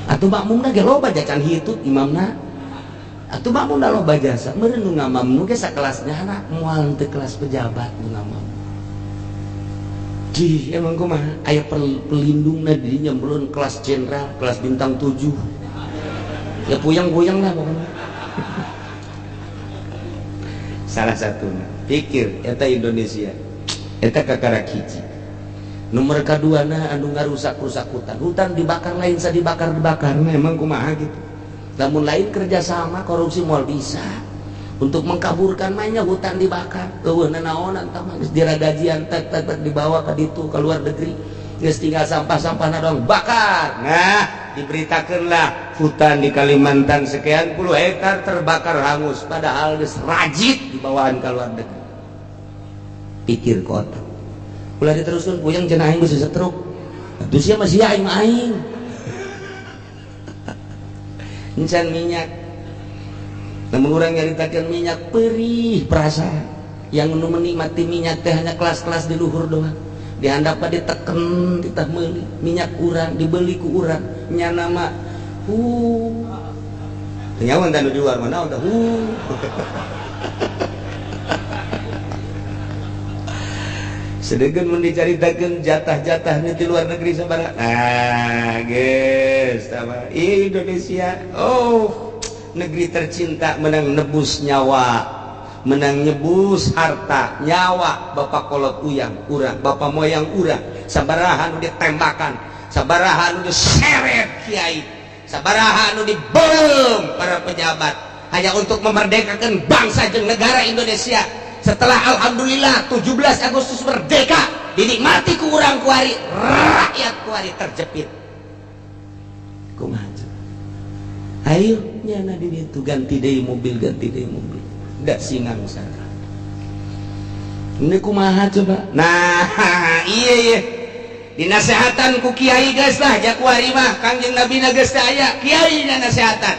[SPEAKER 1] Atuh makmumna ge loba jacan hitut imamna. Atuh makmumna loba jasa meureun nu ngamamnu ge sakelasnya anak moal teu kelas pejabat nu ngamam. Di emang kumaha aya pelindungna di dinya meureun kelas jenderal, kelas bintang 7. Ya puyeng-puyeng lah pokoknya. Salah satuna pikir eta Indonesia eta kakarak hiji. Nomor kaduana anu ngarusak-rusak hutan. Hutan dibakar lain sa dibakar-dibakar memang kumaha gitu. Namun lain kerjasama korupsi moal bisa. Untuk mengkaburkan mainnya hutan dibakar. Eueuh nanaonan tah mah geus diragajian tek tek tek dibawa ka ditu ka luar negeri. Geus tinggal sampah-sampahna doang bakar. Nah, diberitakeunlah hutan di Kalimantan sekian puluh hektar terbakar hangus padahal geus rajit dibawaan ka luar negeri. Pikir kota. Ulah diteruskeun puyeng cenah aing geus setruk. Atuh sia mah sia aing mah aing. Encan minyak. Lamun urang nyaritakeun minyak perih perasaan. Yang nu menikmati minyak teh hanya kelas-kelas di luhur doang. Di handap diteken ditah meuli minyak urang dibeli ku urang nyana mah teu nyawan tah nu di luar mana tah Sedengkeun mun dicaritakeun jatah-jatahnya di luar negeri sabaraha. Nah, geus tah Indonesia. Oh, negeri tercinta menang nebus nyawa. Menang nyebus harta nyawa bapak kolot uyang urang, bapak moyang urang. Sabaraha nu ditembakan, sabaraha nu diseret kiai, sabaraha nu dibom para pejabat hanya untuk memerdekakan bangsa jeung negara Indonesia. Setelah alhamdulillah 17 Agustus merdeka, dinikmati ku urang kuari, rakyat kuari terjepit. Kumaha? Ayo nyana di ditu ganti deui mobil, ganti deui mobil. Da singang sana. Ini kumaha coba? Nah, iya iya. Dinasehatan ku kiai geus lah jakuari mah, Kangjeng Nabi na geus teu aya, kiai na nasehatan.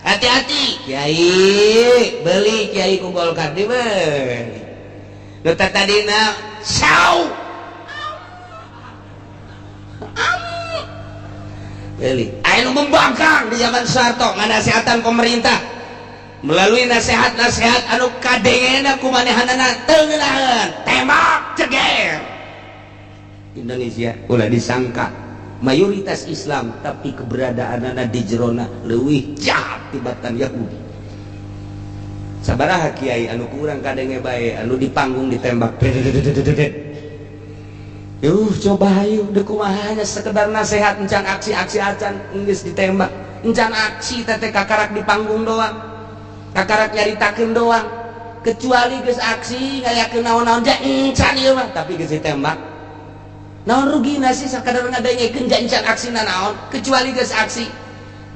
[SPEAKER 1] Hati-hati, kiai, beli kiai ku Golkar dibeli. Nu tadina sau. Beli. Aya nu membangkang di zaman Soeharto nganasehatan pemerintah melalui nasihat-nasihat anu kadengena ku manehanana teu ngeunaheun, tembak ceger. Indonesia ulah disangka mayoritas Islam, tapi keberadaanana di jerona leuwih jahat tibatan Yahudi. Sabaraha kiai anu kurang kadenge bae anu di panggung ditembak. Yuh, coba ayo dek kumaha nya, sekedar nasihat, encan aksi-aksi acan geus ditembak. Encan aksi teh kakarak di panggung doang, kakarak nyaritakeun doang. Kecuali geus aksi ngayakeun naon-naon ja encan ieu mah, tapi geus ditembak. Naon rugina sih sakadar ngadengekeun ja encan aksina naon, kecuali geus aksi.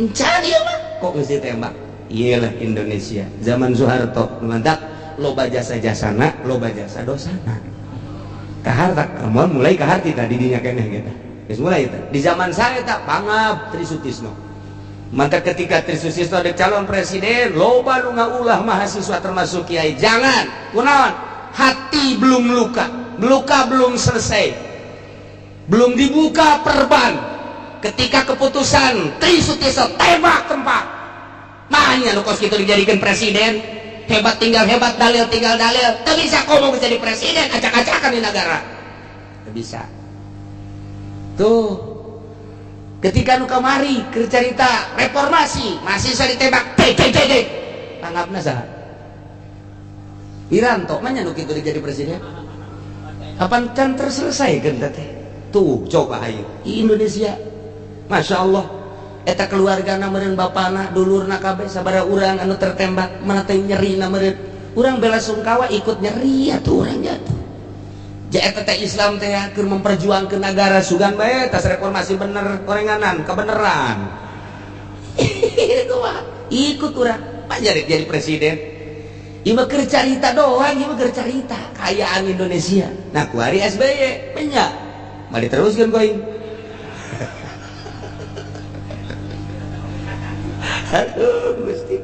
[SPEAKER 1] Encan ieu mah kok geus ditembak. Iyalah Indonesia zaman Soeharto, mantap, loba jasa jasana, loba jasa dosana. Kaharta kamu mulai kaharti tadi dinya keneh gitu. Geus mulai eta. Di zaman saya tak pangab Tri Sutisno. Maka ketika Tri Sutisno ada calon presiden, loba nu ngaulah mahasiswa termasuk kiai. Jangan, kunaon? Hati belum luka, luka belum selesai. Belum dibuka perban. Ketika keputusan Tri Sutisno tembak tempat. Makanya nu kos kitu dijadikan presiden, hebat tinggal hebat, dalil tinggal dalil. Tak bisa ngomong jadi presiden acak-acakan di negara. Tak bisa. Tuh, ketika nu kamari keur carita reformasi, mahasiswa ditembak, tek tek tek tek. Tanggapna saha? Wiranto mah nu kitu jadi presiden. Kapan can terselesaikan teh? Tuh, coba ayo. Di Indonesia, Masya Allah, eta keluarga na meureun, bapana, dulurna kabeh, sabaraha urang anu tertembak, mana teh nyeri na meureun. Urang bela sungkawa ikut nyeri atuh urang jatuh. Ja eta teh Islam teh keur memperjuangkeun negara, sugan bae tas reformasi bener orenganan kebeneran. Ikut urang, Pak jadi presiden. Ieu mah keur carita doang, ieu mah keur carita kayaan Indonesia. Nah, kuari SBY nya. Mah diteruskeun ku aing. Aduh, Gusti.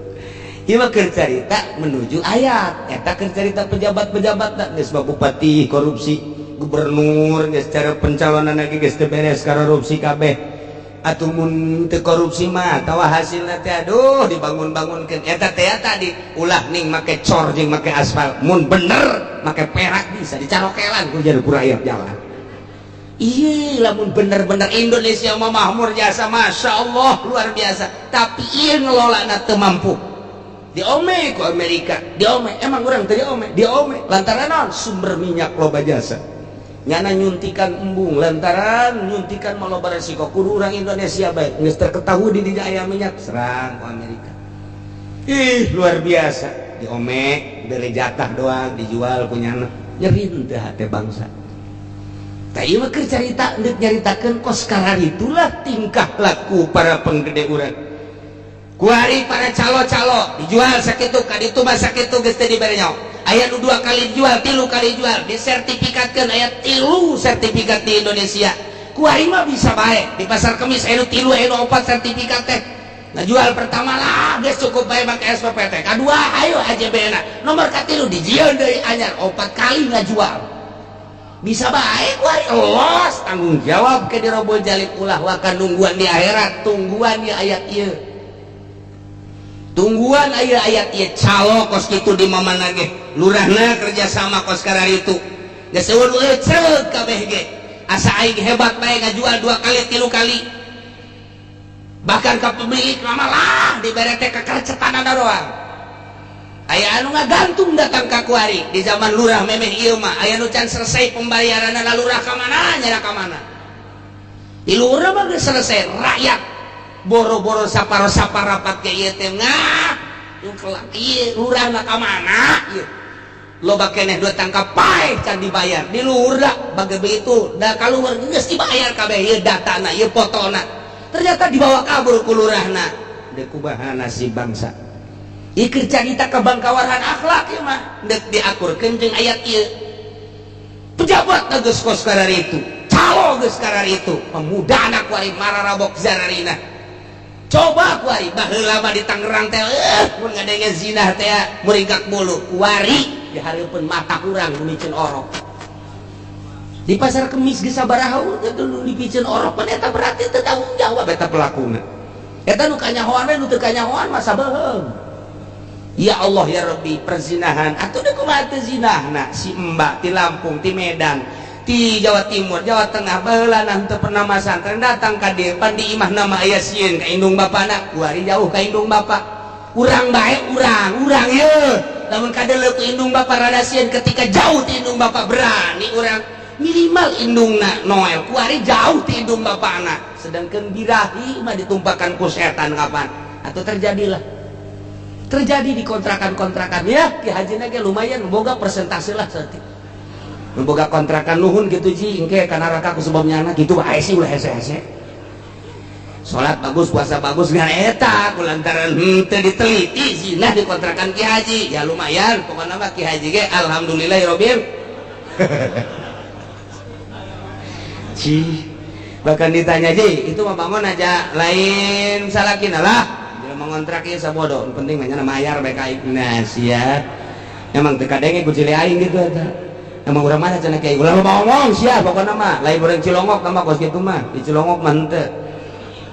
[SPEAKER 1] Ieu mah keur carita menuju ayat. Eta keur carita pejabat-pejabat da geus mah bupati korupsi, gubernur geus cara pencalonan lagi geus teu beres korupsi kabeh. Atuh mun teu korupsi mah tawa hasilna teh aduh dibangun-bangunkeun. Eta teh tadi ulah ning make cor jeung make aspal. Mun bener make perak bisa dicarokelan ku jadi ku rakyat jalan. Iya, lamun bener-bener Indonesia mah makmur jasa, Masya Allah luar biasa. Tapi iya ngelola teu mampu. Diome ku Amerika, diome. Emang urang teu diome, diome. Lantaran naon? Sumber minyak loba jasa. Nyana nyuntikan embung, lantaran nyuntikan mah loba resiko. Kudu urang Indonesia bae geus terketahui di dinya aya minyak, serang ku Amerika. Ih, luar biasa. Diome, bere jatah doang dijual ku nyana. Nyeri teu hate bangsa. Tah ieu mah keur carita deuk nyaritakeun kos itulah tingkah laku para penggede urang. Kuari para calo-calo dijual sakitu ka ditu mah sakitu geus teu dibere nyaho. Aya nu 2 kali dijual, 3 kali dijual, disertifikatkeun, aya 3 sertifikat di Indonesia. Kuari mah bisa bae di pasar Kemis aya nu 3, aya nu 4 sertifikat teh. Ngajual pertama lah geus cukup bae make SPPT. Kadua ayo AJB na. Nomor katilu dijieun deui anyar 4 kali ngajual. Bisa baik kuari los tanggung jawab ke dirobol jalib ulah wakan nungguan di akhirat, tungguan di ayat ieu, tungguan aya ayat ieu. Calo kos kitu di mamana ge lurahna kerja sama kos kararitu geus eueun eceuk kabeh ge asa aing hebat bae ngajual 2 kali 3 kali, bahkan ka pemilik lama lah dibere teh kekercetanana doang. Aya anu ngagantung datang ka kuari di zaman lurah memeh ieu mah aya nu can selesai pembayaranna, lurah ka mana nyana ka mana. Di lurah mah geus selesai, rakyat boro-boro saparo saparapat ke ieu teh ngah kelak ieu lurah mah ka mana ieu. Loba keneh dua tangkap paeh can dibayar di lurah bagai begitu da kaluar geus dibayar kabeh ieu datana ieu fotona, ternyata dibawa kabur ku lurahna. Deuk kumaha nasib bangsa? Ieu carita kabangkawaran akhlak ieu mah deuk diakurkeun jeung ayat ieu. Pejabat geus kos itu, calo geus itu, pemuda anak kuari mararabok zararina. Coba kuari baheula mah di Tangerang teh mun ngadenge zina teh muringkak bulu. Kuari di hareupeun mata urang nu miceun orok di pasar Kemis geus sabaraha itu nu dipiceun orok. Pan eta berarti teu tanggung jawab eta pelakuna. Eta nu kanyahoan we, nu teu kanyahoan mah sabeheung. Ya Allah ya Rabbi, perzinahan atuh deuk kumaha teu zinahna? Si Mbak ti Lampung, ti Medan, ti Jawa Timur, Jawa Tengah, baheula teu pernah masantren datang ka dieu, pan di imah nama aya sieun ka indung bapana. Kuari jauh ka indung bapa urang bae, urang urang ye lamun kadeuleu ku indung bapa rada sieun. Ketika jauh ti indung bapa berani urang, minimal indungna Noel. Kuari jauh ti indung bapana, sedangkan birahi mah ditumpahkan ku setan kapan atau terjadilah terjadi di kontrakan-kontrakan ya. Ki Haji ge lumayan boga persentase lah saeutik boga kontrakan. Nuhun gitu ji, engke kana neraka ku sebabnya anak gitu bae sih, ulah hese-hese. Salat bagus, puasa bagus, ngan eta kulantaran henteu diteliti zina di kontrakan Ki Haji. Ya lumayan pokokna mah Ki Haji ge alhamdulillahirabbil Ci bahkan ditanya, ji itu mah bangun aja lain salakina lah dia mengontrak ieu sabodo, penting mah nya mayar bae ka aing. Nah sia emang teu kadenge ku cili aing gitu eta. Emang urang mana cenah kiai ulah loba ngomong sia, pokona mah lain urang Cilongok mah kos kitu mah. Di Cilongok mah henteu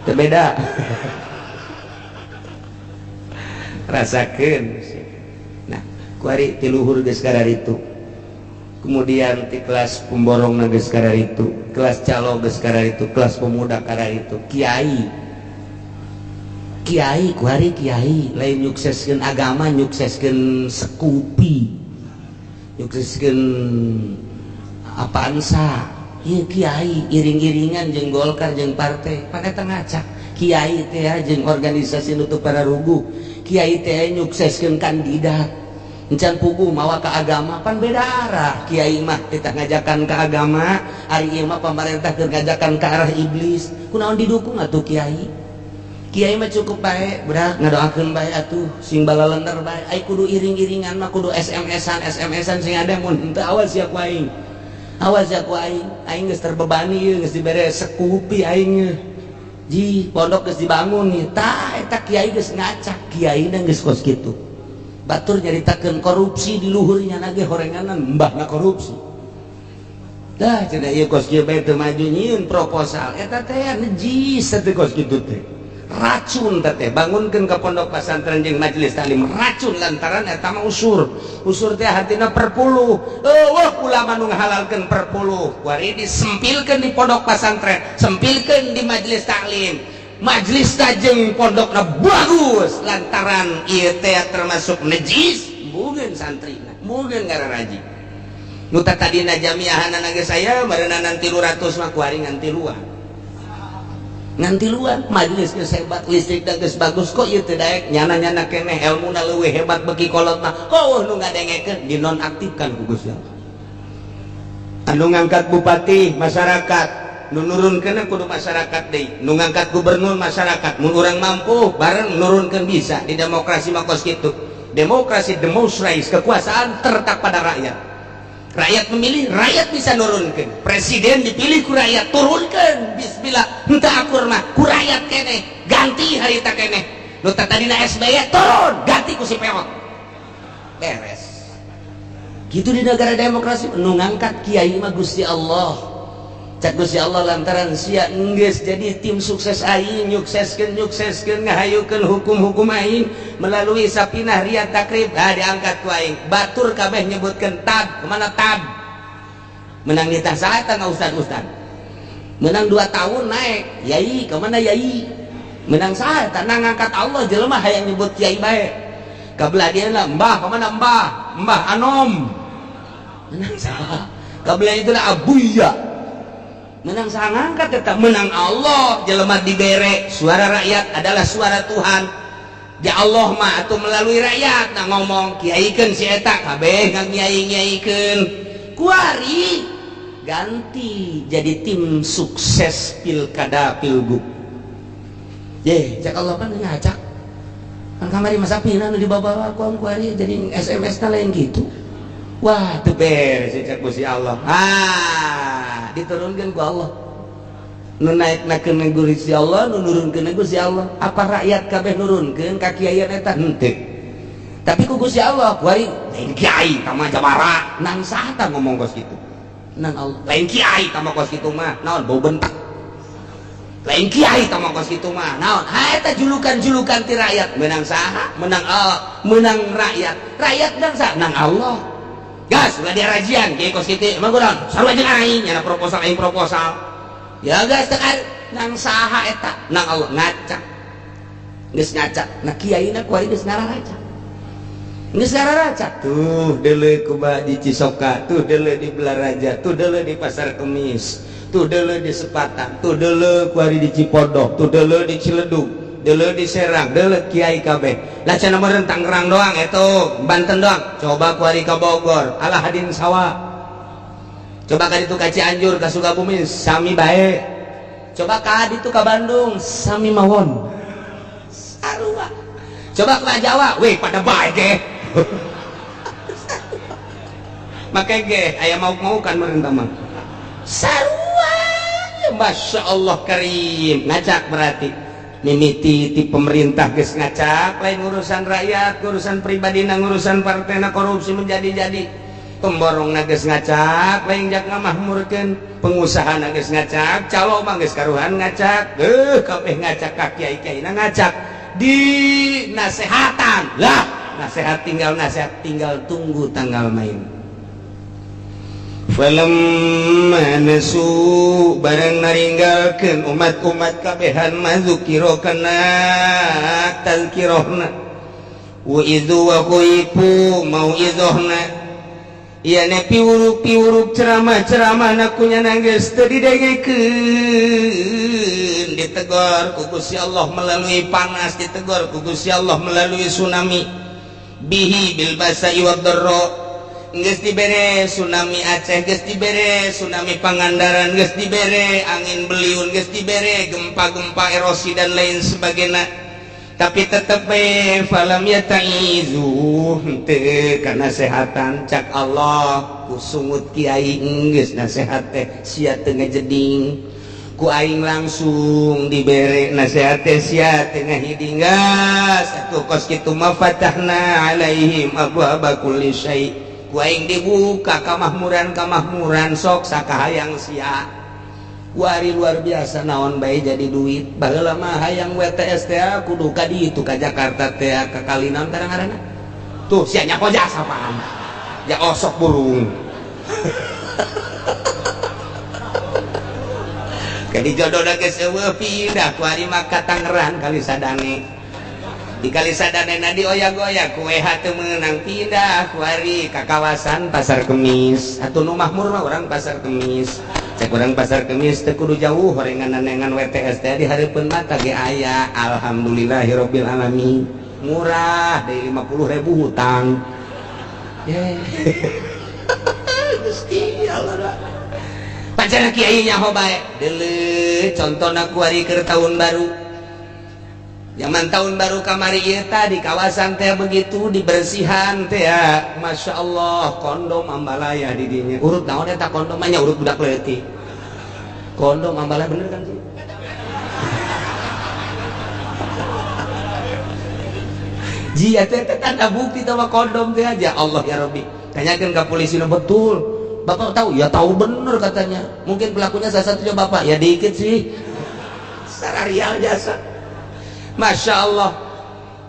[SPEAKER 1] teu beda. Rasakeun. Nah kuari ti luhur geus kararitu, kemudian ti kelas pemborong geus kararitu, kelas calo geus kararitu, kelas pemuda kararitu, kiai kiai kuari kiai lain nyukseskeun agama, nyukseskeun sekupi, nyukseskeun apaan sa ieu. Kiai iring-iringan jeung Golkar jeung partai, pan eta ngacak. Kiai teh jeung organisasi nutup para rugu, kiai teh nyukseskeun kandidat encan pugu mawa ke agama, pan beda arah. Kiai mah kita ngajakan ke agama, ari ieu mah pamarentah keur ngajakan ke arah iblis. Kunaon didukung atuh kiai? Kiai mah cukup bae budak ngadoakeun bae atuh sing balalender bae. Ai kudu iring-iringan mah kudu SMS-an SMS-an sing ada, mun henteu awas ya ku aing, awas ya ku aing. Aing geus terbebani ieu, geus dibere sekupi aing ji, pondok geus dibangun nih. Tah eta kiai geus ngacak, kiai geus kos kitu. Batur nyaritakeun korupsi di luhurnya nage horenganan mbahna korupsi. Dah cenah ieu kos kieu bae teu maju nyieun proposal eta teh najis teh kos kitu teh racun teh. Bangunkeun ka pondok pesantren jeung majelis taklim racun, lantaran eta mah usur usur teh hartina perpuluh. Eueuh ulama nu ngahalalkeun perpuluh. Kuari disempilkeun di pondok pesantren, sempilkeun di majelis taklim, majelis jeung pondokna bagus lantaran ieu teh termasuk najis. Mungkin santrina mungkin ngararaji nu tadina jamiahanana ge saya meureunan 300 mah kuari ngan tiluan, ngan tiluan. Majelis geus hebat, listrik geus bagus, kok ieu teu daek? Nyana-nyana keneh elmuna leuwih hebat beki kolot mah kok nu ngadengekeun dinonaktifkan ku Gusti Allah. Anu ngangkat bupati masyarakat, nu nurunkeun kudu masyarakat deui, nu ngangkat gubernur masyarakat. Mun urang mampu bareng nurunkeun bisa. Di demokrasi mah kos kitu. Demokrasi demonstrais, kekuasaan terletak pada rakyat. Rakyat memilih, rakyat bisa nurunkeun. Presiden dipilih ku rakyat, turunkeun bismillah. Henteu akur mah ku rakyat keneh ganti harita keneh. Nu tadina SBY turun, ganti ku si peot, beres gitu di negara demokrasi. Nu ngangkat kiai mah Gusti Allah. Cak Gusti Allah, lantaran sia enggeus jadi tim sukses aing, nyukseskeun nyukseskeun ngahayukeun hukum-hukum aing melalui Sapinah Riyad Takrib, ah diangkat ku aing. Batur kabeh nyebutkeun tad kemana tad menang nitah saha eta? Ustad ustad menang 2 tahun naik yai, kemana yai menang saha eta? Ngangkat Allah, jelema hayang nyebut kiai bae. Kabelah dia lah mbah kemana mbah mbah anom menang saha? Kabelah itu lah abuya menang saha ngangkat tetap menang Allah. Jelema dibere suara rakyat adalah suara Tuhan. Ya Allah mah atau melalui rakyat nah ngomong kiaikeun si eta kabeh ngiai-ngiaikeun kuari ganti jadi tim sukses pilkada pilgub. Ye, cek Allah kan ngacak kan kamari masa pina nu dibawa ku kuari jadi SMS na lain gitu. Wah, teu beres cek Gusti Allah. Ah, diturunkeun ku Allah. Nu naeknakeun Gusti Allah, nu nurunkeun Gusti Allah. Apa rakyat kabeh nurunkeun ka kiai eta? Henteu. Tapi ku Gusti Allah kuari lain kiai tama jawara nang saha tah ngomong kos kitu? Nang Allah. Lain kiai tama kos kitu mah naon bau bentak. Lain kiai tama kos kitu mah naon? Ha eta julukan-julukan ti rakyat menang saha? Menang Allah, menang rakyat. Rakyat nang saha? Nang Allah. Gas, ulah dia rajian kiai kos kitu. Emang kunaon? Sarua jeung aing nyana proposal aing proposal. Ya gas tekan nang saha eta? Nang Allah ngacak. Geus ngacak. Nah kiaina kuari geus ngararacak. Geus ngararacak.
[SPEAKER 3] Tuh deuleu kumaha di Cisoka, tuh deuleu di Balaraja, tuh deuleu di Pasar Kemis, tuh deuleu di Sepatan, tuh deuleu kuari di Cipodoh, tuh deuleu di Ciledug, deuleu di Serang, deuleu kiai kabeh. Lah cenah meureun Tangerang doang itu, Banten doang. Coba kuari ka Bogor, alah hadin sawa.
[SPEAKER 1] Coba ka ditu ka Cianjur, ka Sukabumi sami bae. Coba ka ditu ka Bandung sami mawon. Sarua. Coba ka Jawa, weh pada bae ge. Make ge aya mau-mau kan meureun mah. Sarua. Masya Allah karim ngacak berarti mimiti ti pemerintah geus ngacak lain urusan rakyat, urusan pribadi na urusan partai na korupsi menjadi-jadi pemborong na geus ngacak lain jak ngamahmurkeun pengusaha na geus ngacak calo mah geus karuhan ngacak kabeh ngacak ka kiai-kiai na ngacak di nasehatan lah nasehat tinggal nasehat tinggal tunggu tanggal main.
[SPEAKER 3] Falamma nasu barang naringgalkeun umat-umat kabehan ma dzukira kana tazkirahna wa idzu wa khuifu mau'idzahna ieu ne piwuruk-piwuruk ceramah-ceramah na kunyana geus teu didengekeun ditegor ku Gusti Allah melalui panas, ditegor ku Gusti Allah melalui tsunami bihi bil basa'i wad dharra. Geus dibere tsunami Aceh, geus dibere tsunami Pangandaran, geus dibere angin beliung, geus dibere gempa-gempa erosi dan lain sebagainya, tapi tetep bae falam yataizu henteu kana sehatan. Cak Allah ku sungut kiai geus nasehat teh sia teu ngejeding, ku aing langsung dibere nasehat teh sia teu ngahiding. Gas atuh kos kitu mah fatahna alaihim abwaaba kulli syai', ku aing dibuka kamahmuran kamahmuran sok sakahayang sia. Wari luar biasa naon bae jadi duit. Baheula mah hayang WTS teh kudu ka ditu ka Jakarta teh ka Kalinan kadang-kadang tuh sia nyaho jasa apaan ya osok burung. Kadi jodoh geus eueuh pindah ku ari mah ka Tangerang kali sadane di kali sadane na dioyak-oyak ku WH teu meunang pindah ku ari ka kawasan Pasar Kemis. Atuh nu makmur mah urang Pasar Kemis. Cek urang Pasar Kemis teu kudu jauh horengan-nengan WTS teh di hareupeun mata ge aya. Alhamdulillahirabbil alamin murah dari 50.000 hutang. Gusti Allah pacar kiai nyaho bae deuleu contona kuari keur tahun baru. Zaman tahun baru kamari ieu tah di kawasan teh begitu dibersihan teh ya. Masya Allah kondom ambalaya di dinya. Urut naon eta kondom nya urut budak leutik. Kondom ambalaya bener kan sih? Jia teh tanda bukti sama kondom teh aja. Allah ya Rabbi. Tanyakeun ka polisi nu betul. Bapak tahu? Ya tahu bener katanya. Mungkin pelakunya salah satunya bapak. Ya dikit sih. Sararial jasa. Masya Allah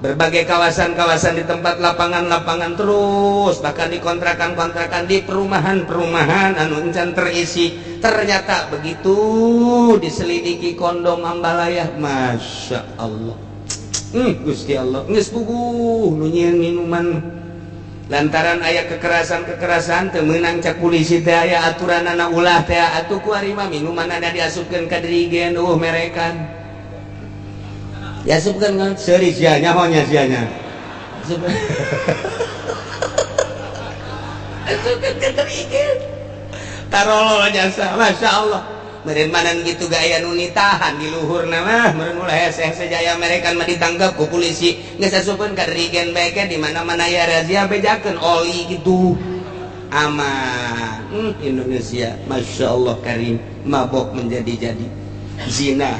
[SPEAKER 3] berbagai kawasan-kawasan di tempat lapangan-lapangan terus bahkan di kontrakan-kontrakan di perumahan-perumahan anu encan terisi ternyata begitu diselidiki kondom ambalaya. Masya Allah.
[SPEAKER 1] Gusti Allah geus puguh nu nyieun minuman lantaran aya kekerasan-kekerasan teu meunang, cak polisi teh aya aturanana, ulah teh atuh. Ku ari mah minuman ada diasupkeun ka dirigen, merekan diasupkeun kan seuri sia, nyaho nya sia nya. Asupkeun, asupkeun ka dirigen, tarolol jasa. Masya Allah, meureun manan gitu gaya nu nitahan di luhur mah, meureun ulah hese-hese jaya mereka mah ditangkap ku polisi. Geus asupkeun ka dirigen bae ke, di mana-mana ya razia, bejakeun oli gitu, aman. Indonesia, Masya Allah karim, mabok menjadi-jadi, zina,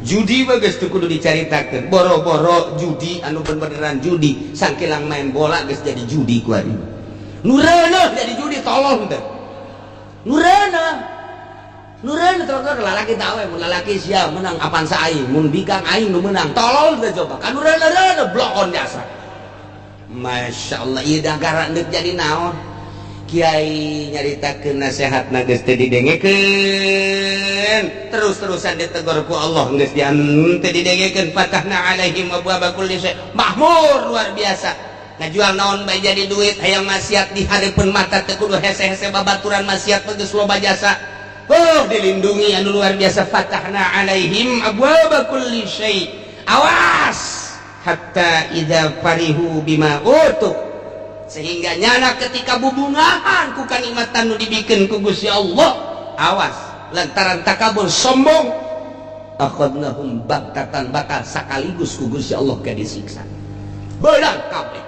[SPEAKER 1] judi bagus tuh kudu dicaritakeun. Boro-boro judi anu beneran judi, sangkilang main bola geus jadi judi. Ku ari nu reuneuh jadi judi, tolong teh nu reuneuh, nu reuneuh, tolong. Lalaki tahu mun lalaki sia menang Avanza aing, mun bikang aing nu menang, tolol teh. Coba kan nu reuneuh reuneuh bloon jasa. Masya Allah, ieu negara deuk jadi naon? Kiai nyaritakeun nasihat geus teu didengekeun, terus-terusan ditegur ku Allah geus teu didengekeun. Fatahna alaihim abwaaba kulli syai', makmur luar biasa, ngajual naon bae jadi duit, hayang maksiat di hareupeun mata, teu kudu hese-hese babaturan, maksiat geus loba jasa. Oh, dilindungi anu luar biasa. Fatahna alaihim abwaaba kulli syai'. Awas, hatta idza farihu bima utu, sehingga nyana ketika bubungahan ku kanikmatan nu dibikeun ku Gusti Allah, awas, lantaran takabur, sombong, akhadnahum baghtatan, bakal sakaligus ku Gusti Allah ke disiksa beunang kabeh.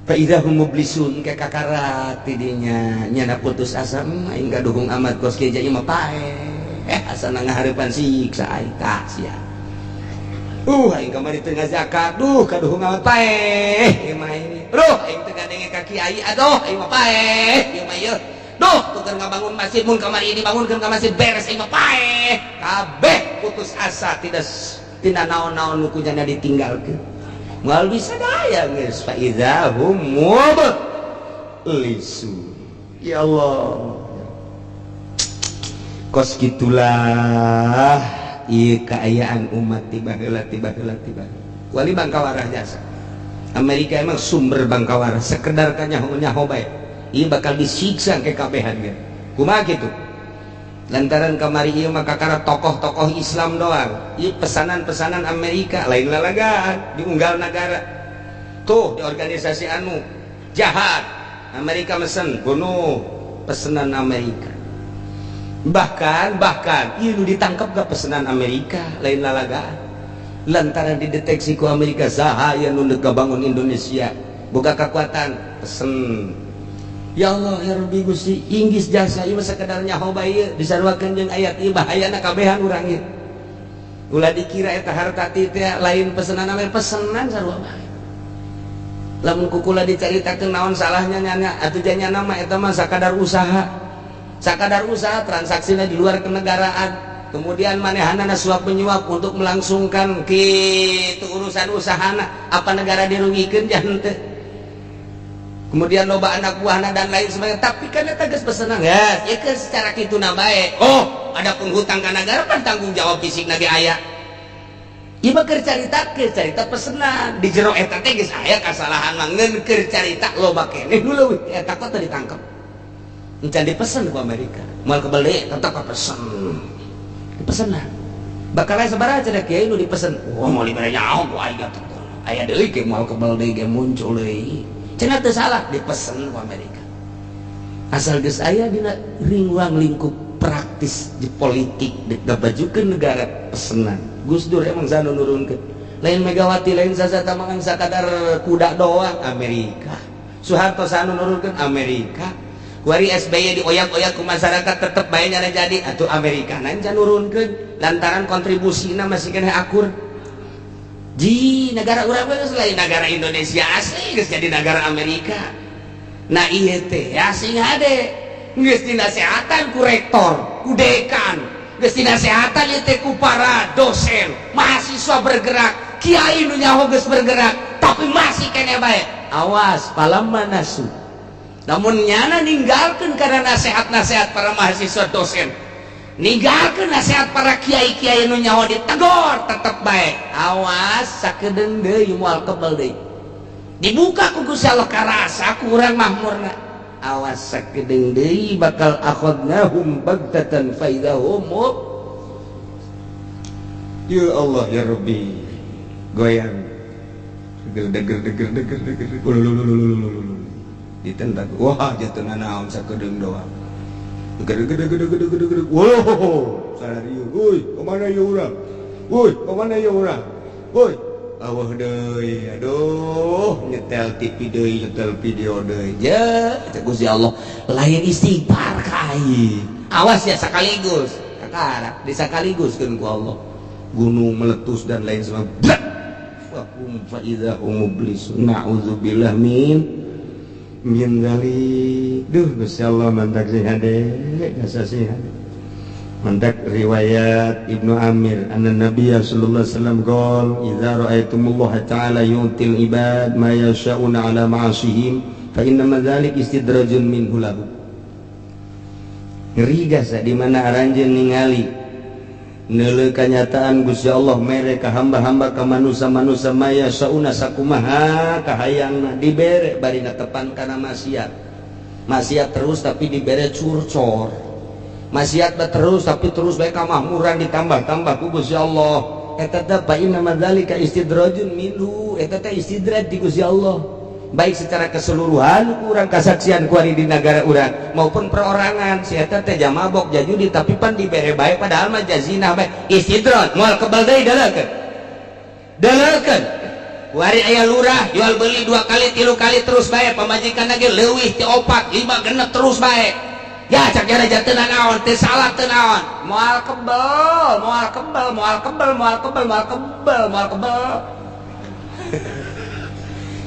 [SPEAKER 1] Fa idza hum mublisun, ke kakarak tidinya nyana putus asa. Aing gaduhung amat kos kieu mah paeh, asana ngahareupan siksa aing tah sia. Aing kamari teu ngazakat, duh, kaduhung amat, paeh ieu mah ini. Duh, aing teu ngadenge ka kiai, aduh, aing mah paeh ieu mah ieu. Duh, tuker ngabangun masjid, mun kamari dibangunkeun ka masjid beres, aing mah paeh. Kabeh putus asa, tidak tina naon-naon nu ku nyana ditinggalkeun. Moal bisa daya geus, fa idza hum mublisun. Ya Allah. Kos gitulah ieu kaayaan umat tiba heula, tiba heula, tiba. Wali bangkawarah jasa. Amerika emang sumber bangkawara, sekedar kanyaho nyaho bae. Ieu bakal disiksa ke kabehan ge. Kumaha kitu? Lantaran kamari ieu mah kakara tokoh-tokoh Islam doang. Ieu pesanan-pesanan Amerika lain lalagaan diunggal negara. Tuh di organisasi anu jahat Amerika mesen bunuh, pesanan Amerika. Bahkan bahkan ieu nu ditangkap gak pesanan Amerika, lain lalagaan. Lantaran dideteksi ku Amerika saha nu deuk bangun Indonesia boga kekuatan, pesen. Ya Allah, ya Rabbi, Gusti Inggris jasa, ieu mah sakedar nyaho bae ieu disaruakeun jeung ayat ieu, bahayana kabehan urang ieu. Ulah dikira eta harta teh lain pesenan, lain pesenan sarua bae. Lamun kukula dicaritakeun naon salahnya nyana atuh janya mah, eta mah sakadar usaha. Sakadar usaha, transaksinya di luar kenegaraan. Kemudian manehanana suap menyuap untuk melangsungkan kitu urusan usahana, apa negara dirugikeun jangan teh? Kemudian loba anak buahna dan lain sebagainya, tapi kan eta geus pesenan ya, ya ke secara kitu na bae. Oh, adapun hutang ka negara kan tanggung jawab fisik ge aya. Ieu mah keur carita pesenan di jero eta teh geus aya kasalahan mah, ngeun keur carita loba keneh nu leuwih eta kok teu ditangkep. Encan dipesen ku Amerika, moal kebel deui, tetep pesen dipesenan. Bakal aya sabaraha cenah kiai nu dipesen? Wah, moal dibere nyaho ku aing atuh, aya deui ge moal kebel deui ge muncul deui cenah. Teu salah dipesen ku Amerika asal geus aya dina ruang lingkup praktis di politik dek ngabajukeun negara. Pesenan Gus Dur emang sanu nurunkeun, lain Megawati, lain saza tamangan, sakadar kuda doang Amerika. Soeharto sanu nurunkeun? Amerika. Kuari SBY dioyak-oyak ku masyarakat tetep bae nyana jadi atuh, Amerika nanya nurunkeun lantaran kontribusina masih kena akur. Ji negara urang mah geus lain negara Indonesia asli, geus jadi negara Amerika. Nah, ieu teh ya sing hade geus dinasehatan ku rektor, ku dekan, geus dinasehatan ieu teh ku para dosen, mahasiswa bergerak, kiai nu nyaho geus bergerak, tapi masih kene bae. Awas, falamma nasu, namun nyana ninggalkan karena nasihat-nasihat para mahasiswa, dosen. Ninggalkeun nasihat para kiai-kiai nu nyaho ditegor tetep bae. Awas sakedeung deui moal kebel deui. Dibuka ku Gusti Allah karasa ku urang mahmurna. Awas sakedeung deui bakal akhadnahum baghtatan fa idahum.
[SPEAKER 3] Ya Allah ya Rabbi, goyang deger deger deger deger deger, ditentak, wah jatuh naon sakedeung doang, deger deger deger deger deger deger, wow sararieu, woi kemana ya urang, woi kemana ya urang, woi awah deui, aduh nyetel TV deui, nyetel video deui,
[SPEAKER 1] ya Gusti Allah lain istighfar ka aing, awas ya sekaligus kakara di sekaligus keun ku Allah
[SPEAKER 3] gunung meletus dan lain sebagainya. Fahum fa idza hum mublisun, na'udzubillah min dzalik. Duh Gusti Allah mantak sing hade, jasa sing hade. Mantak riwayat Ibnu Amir anna Nabiy sallallahu alaihi wasallam qol idza ra'aitumullaha ta'ala yu'til ibad ma yasha'una ala ma'asihim fa inna ma dzalik istidrajun minhu lahu. Ngeri gasa di mana aranjeun ningali neuleuh kanyataan Gusti Allah mere ka hamba-hamba ka manusa-manusa maya sauna sakumaha kahayangna dibere bari netepan kana maksiat. Maksiat terus tapi dibere curcor. Maksiat terus tapi terus bae kamahmuran ditambah-tambah ku Gusti Allah. Eta teh fa inna madzalika istidrajun minhu, eta teh istidraj di Gusti Allah. Baik secara keseluruhan kurang kasaksian kuari di negara urang maupun perorangan si eta teh jamabok jajudi tapi pan dibere bae padahal mah jazina bae istidraj moal kebal deui daleukeun daleukeun kuari aya lurah jual beli 2 kali 3 kali terus bae pamajikan lagi leuwih ti 4 5 genep terus bae ya cak jara teu naon teu salah teu naon moal kebel moal kebel moal kebel moal kebel moal kebel moal kebel.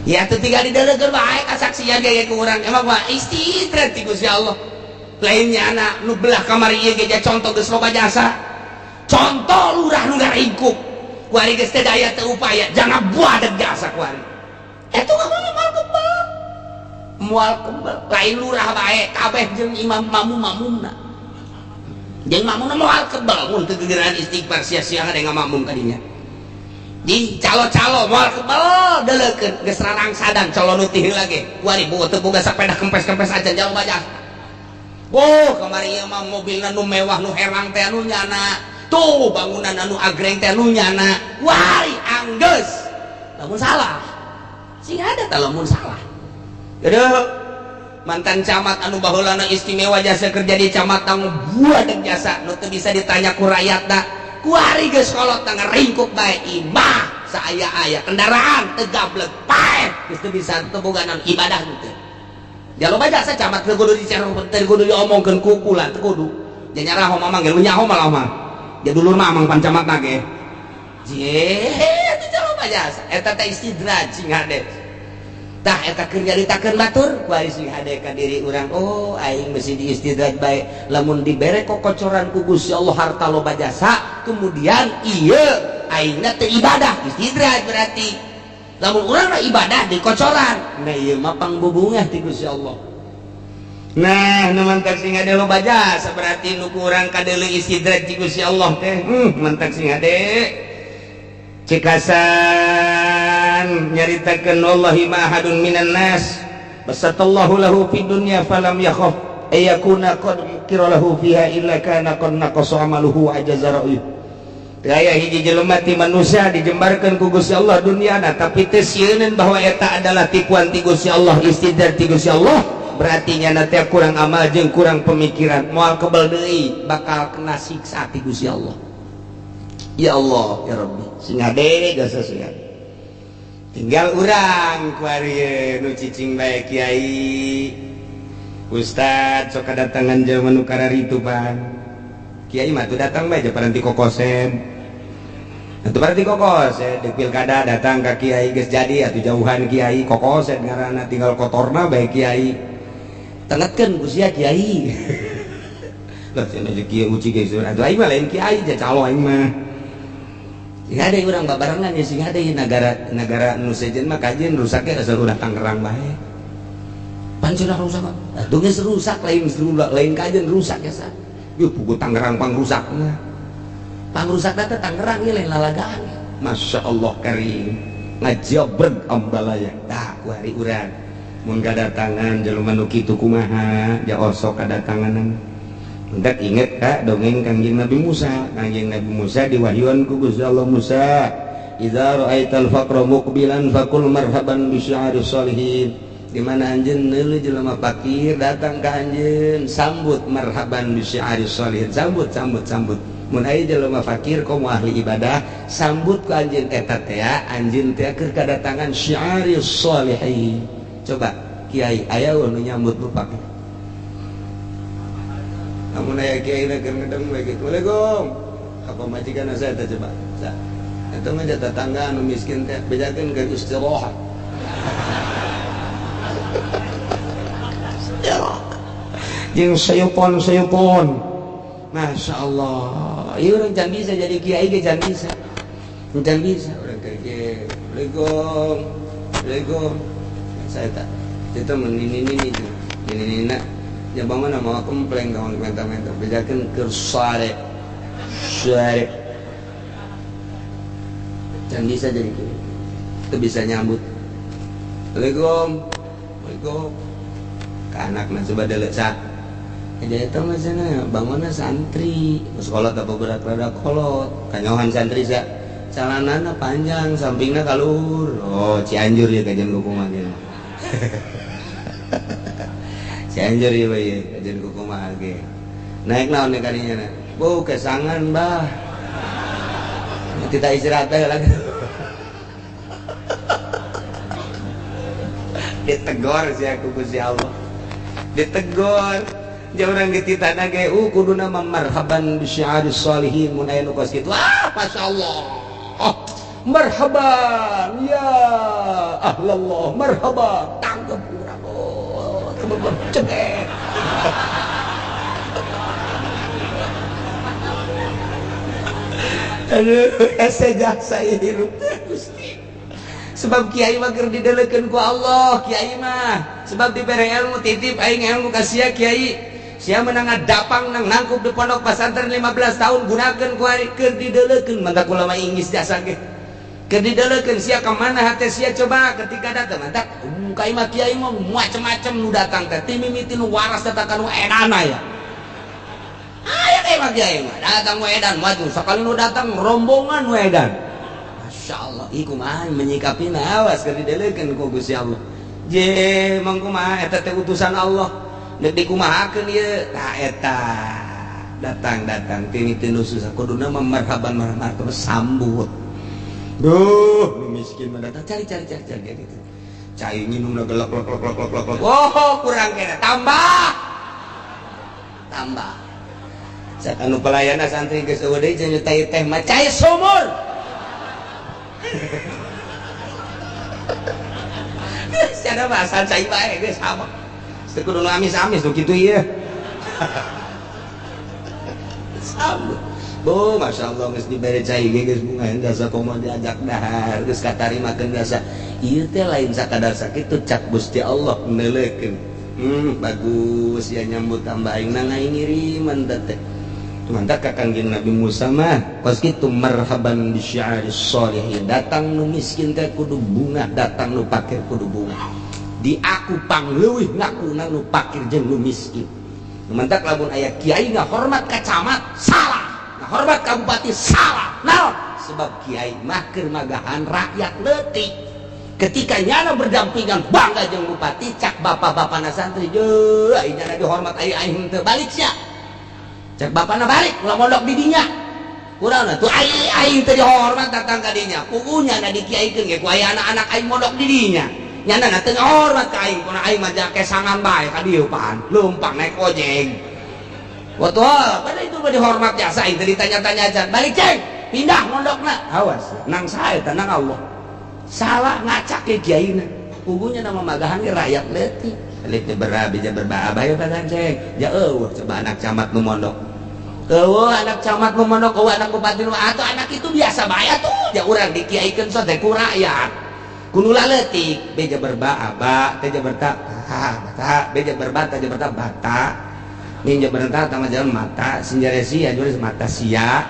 [SPEAKER 3] Ya teu tinggal didelegeun bae kasaksian ge ku urang emang mah istidraj ti Gusti Allah. Lain nyana nu belah kamari ieu ge contoh geus loba jasa. Contoh lurah nu ngaringkuk. Kuari geus teu daya teu upaya, jangan buadeg jasa kuari. Eta mah moal kebel. Moal kebel lain lurah bae kabeh jeung imam mamum-mamumna. Jeung mamumna moal kebel mun teu gegeran istighfar sia-sia ada ngamakmum ka dinya. Di calo-calo moal kebel deleukeun geus rarangsadan calo nu ti heula ge kuari teu boga sapeda kempes-kempes aja jauh baja. Oh kamari ieu mah mobilna nu mewah nu herang teh nu nyana tuh bangunan anu agreng teh nu nyana kuari anggeus lamun salah sing ada tah lamun salah. Aduh mantan camat anu baheulana istimewa jasa kerja di camat tang buadeg jasa nu teu bisa ditanya ku rakyatna kuari geus kolot ngaringkuk bae imah saaya-aya kendaraan teu gablek paeh geus teu bisa teu boga naon ibadah teu. Ja loba jasa camat teu kudu dicerong teu kudu diomongkeun kukulan teu kudu. Ja nyaraho mamang ge nyaho malah mah. Ja dulur mah amang pan camatna ge. Je teu loba jasa eta teh istidraj sing hade. Tah eta keur nyaritakeun batur kuari sing hade ka diri urang oh aing mesti diistidraj bae lamun dibere kokocoran ku Gusti Allah harta loba jasa kemudian ieu aingna teu ibadah istidraj berarti lamun urang mah ibadah dikocoran nah ieu mah pangbubungah ti Gusti Allah. Nah nu mantak sing hade loba jasa berarti nu ku urang kadeuleu istidraj ti Gusti Allah teh mantak sing hade cikasan nyaritakeun wallahi ma ahadun minan nas basatallahu lahu fid dunya falam yakhaf ayakuna qad mukira lahu fiha illa kana qad naqasa amaluhu ajaza ra'yuh. Aya hiji jelema ti manusia dijembarkeun ku Gusti Allah dunyana tapi teu sieuneun bahwa eta adalah tipuan ti Gusti Allah istidraj ti Gusti Allah berarti nyana teh kurang amal jeung kurang pemikiran moal kebel deui bakal kena siksa ti Gusti Allah. Ya Allah ya Rabbi sing hade jasa sing hade. Tinggal urang kuari nu cicing bae kiai ustad sok kadatangan jelema nu kararitu pan kiai mah tuh datang bae paranti kokosen atuh paranti kokosen di pilkada datang ka kiai geus jadi atuh jauhan kiai kokosen ngaranna tinggal kotorna bae kiai tengetkeun ku sia kiai lah cenah kiai uci geus atuh aing mah lain kiai ja calo aing mah. Sing hade urang babarengan ya sing hade negara negara nu sejen mah kajian rusaknya asal urang Tangerang bae. Pan cenah rusak. Atuh geus rusak lain lain kajian rusak ya sa.
[SPEAKER 1] Yeuh pugu Tangerang pangrusakna. Pangrusakna teh Tangerang ieu lain lalagaan. Masya Allah karim. Ngajabreg ambalaya. Tah ku hari urang. Mun kadatangan jelema nu kitu kumaha? Ja osok kadatanganan. Hendak inget ka dongeng Kangjeng Nabi Musa. Kangjeng Nabi Musa diwahyuan ku Gusti Allah, Musa, idza ra'aital faqra muqbilan faqul marhaban bi sya'ri sholihin. Di mana anjeun neuleuh jelema fakir datang ka anjeun, sambut marhaban bi sya'ri sholihin. Sambut, sambut, sambut. Mun aya jelema fakir komo ahli ibadah, sambut ku anjeun eta teh, anjeun teh keur kadatangan sya'ri sholihin. Coba kiai aya nu nyambut nu fakir? Namun aya kiai na keur ngedeng we kitu. Waalaikum. Apa majikan saya teh coba? Sa. Eta mah tetangga anu miskin teh bejakeun keur istirahat. Jeung sayupon-sayupon. Masya Allah. Ieu urang can bisa jadi kiai ge can bisa. Can bisa urang keur kieu. Waalaikum. Waalaikum. Saya tak. Itu mun nini-nini nini-nina. Ya bangun mau komplain kawan menta-menta bejakeun keur sare. Sare. Can bisa jadi kieu. Teu bisa nyambut. Waalaikum. Waalaikum. Ka anakna coba deuleu sa. Jadi eta mah cenah bangunna santri, sekolah teh berat rada kolot, kanyohan santri sa. Calanana panjang, sampingna kaluhur. Oh, Cianjur ya kajian kumaha ge. Cianjur ya bae kajian kumaha ge. Naik naon nih kadinya na? Bu, kesangan bah. Kita istirahat aja lagi. Ditegor si aku Gusti Allah. Ditegor. Jauh orang dititana ge kuduna marhaban bi syi'ari sholihin mun aya nu kos kitu. Ah, masyaallah. Oh, marhaban ya ahlallah, marhaban. Tanggep urang. Oh, tebebeb cengek. Aduh, ese jasa hirup teh Gusti. Sebab kiai mah keur didelekeun ku Allah, kiai mah. Sebab dibere ilmu titip aing ilmu ka sia kiai. Sia menang ngadapang nang nangkup di pondok pesantren 15 tahun gunakeun ku ari keur didelekeun mantak ulama Inggris jasa ge. Keur didelekeun sia ka mana hate sia coba ketika datang mantak ka imah kiai mah macem-macem nu datang teh ti mimiti nu waras teh ka nu edan aya. Aya ka imah kiai mah datang nu edan maju sakali nu datang rombongan nu edan. Masya Allah, ieu kumaha menyikapina awas keur didelekeun ku Gusti Allah. Je mang kumaha eta teh utusan Allah. Nek dikumahakeun ieu tah eta datang-datang ti nu susah kuduna marhaban marhaban sambut. Duh, nu miskin mah datang cari cari cari cari gitu. Cai nginumna gelok lok lok lok lok lok. Oh, kurang kena tambah. Tambah. Saat anu pelayanna santri geus eueuh deui cenah teh teh mah cai sumur. Secara bahasa cai bae geus sama. Teu kudu nu amis-amis nu kitu ieu. Sambut. Bu, Masya Allah geus dibere cai ge geus bunga jasa komo diajak dahar geus katarimakeun jasa. Ieu teh lain sakadar sakitu cak Gusti Allah neuleukeun. Bagus ya nyambut tambah aing na ngiriman teh. Mantap ka Kangjeng Nabi Musa mah kos kitu marhaban bi syi'ari sholihin. Datang nu miskin teh kudu bunga, datang nu fakir kudu bunga. Di aku pangleuwih ngakuna nu fakir jeung nu miskin. Mantak lamun aya kiai ngahormat ka camat salah, ngahormat ka bupati salah. Naon? Sebab kiai mah keur magahan rakyat leutik. Ketika nyana berdampingan bangga jeung bupati cak bapak-bapana santri jeuh aing nyana dihormat aing aing teu balik sia. Cak bapana balik ulah mondok di dinya. Kurang tuh aing aing teu dihormat datang ka dinya. Pugunya na dikiaikeun ge ku aya anak-anak aing mondok di dinya. Nyana na teu ngahormat ka aing, kuna aing mah kesangan bae ka dieu pan, leumpang naik ojek. Waktu pada itu mah dihormat jasa aing teu ditanya-tanya aja. Balik ceng, pindah mondokna. Awas, nang sae teh nang Allah. Salah ngacak ke kiaina. Pugunya nama magahan ge rakyat leutik. Leutik teh berabi ja berbaa bae badan ceng. Ja eueuh coba anak camat nu mondok. Eueuh anak camat nu mondok, eueuh anak bupati nu atuh anak itu biasa bae atuh. Ja urang dikiaikeun so teh ku rakyat. Kudu laletik beja berba aba teh berta ha bata beja berbata beja berta bata. Ninja berentah tama jalan mata sinjare sia jual mata sia.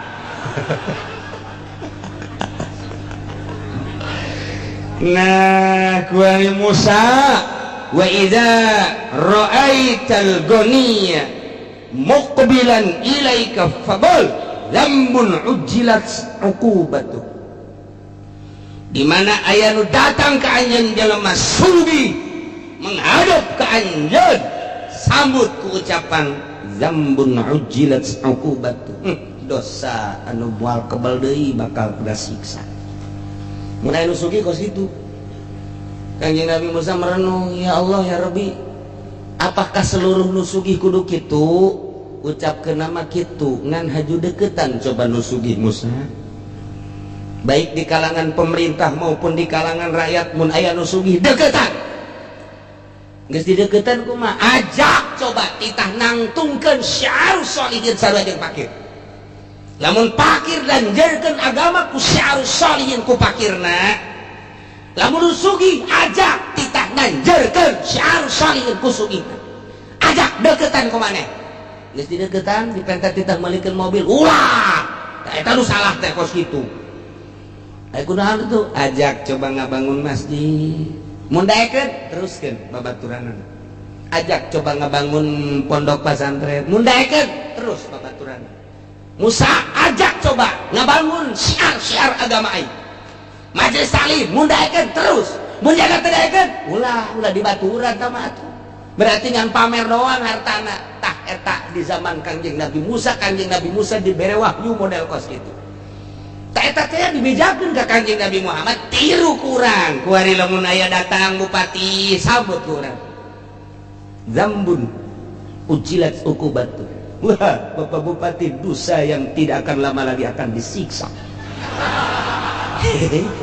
[SPEAKER 1] Nah kuari Musa wa idza ra'aital ghaniya muqbilan ilaika fabul lambun ujilat uqubatu. Di mana aya nu datang ka anjeun jelema sugih menghadap ka anjeun sambut ku ucapan zambun ujilat uqubatu. Dosa anu moal kebal deui bakal kena siksa. Mun aya nu sugih kos kitu. Kanjeng Nabi Musa merenung, ya Allah ya Rabbi, apakah seluruh nu sugih kudu kitu? Ucapkeun nama kitu ngan haju deketan coba nu sugih Musa. Baik di kalangan pemerintah maupun di kalangan rakyat mun aya nu sugih deketan. Geus dideketan kumaha? Ajak coba titah nangtungkeun syiar sholihin sarua jeung fakir. Lamun fakir dan jerkeun agama ku syiar sholihin ku fakirna. Lamun sugih ajak titah nanjerkeun syiar sholihin ku sugihna. Ajak deketan ku maneh. Geus dideketan dipenta titah meulikeun mobil. Ulah. Tah eta nu salah teh kos kitu. Aya kunaon tuh? Ajak coba ngabangun masjid. Mun daekeun teruskeun babaturanana. Ajak coba ngabangun pondok pesantren. Mun daekeun terus babaturanana. Musa ajak coba ngabangun syiar-syiar agama aing. Majelis taklim mun daekeun terus. Mun jaga teu daekeun ulah ulah dibaturan tah mah atuh. Berarti ngan pamer doang hartana. Tah eta di zaman Kangjeng Nabi Musa, Kangjeng Nabi Musa dibere wahyu model kos kitu. Tah eta teh dibejakeun ka Kangjeng Nabi Muhammad tiru kurang. Kuari lamun aya datang bupati sambut kurang. Zambun ujilat uqubatu. Wah, Bapak Bupati dosa yang tidak akan lama lagi akan disiksa.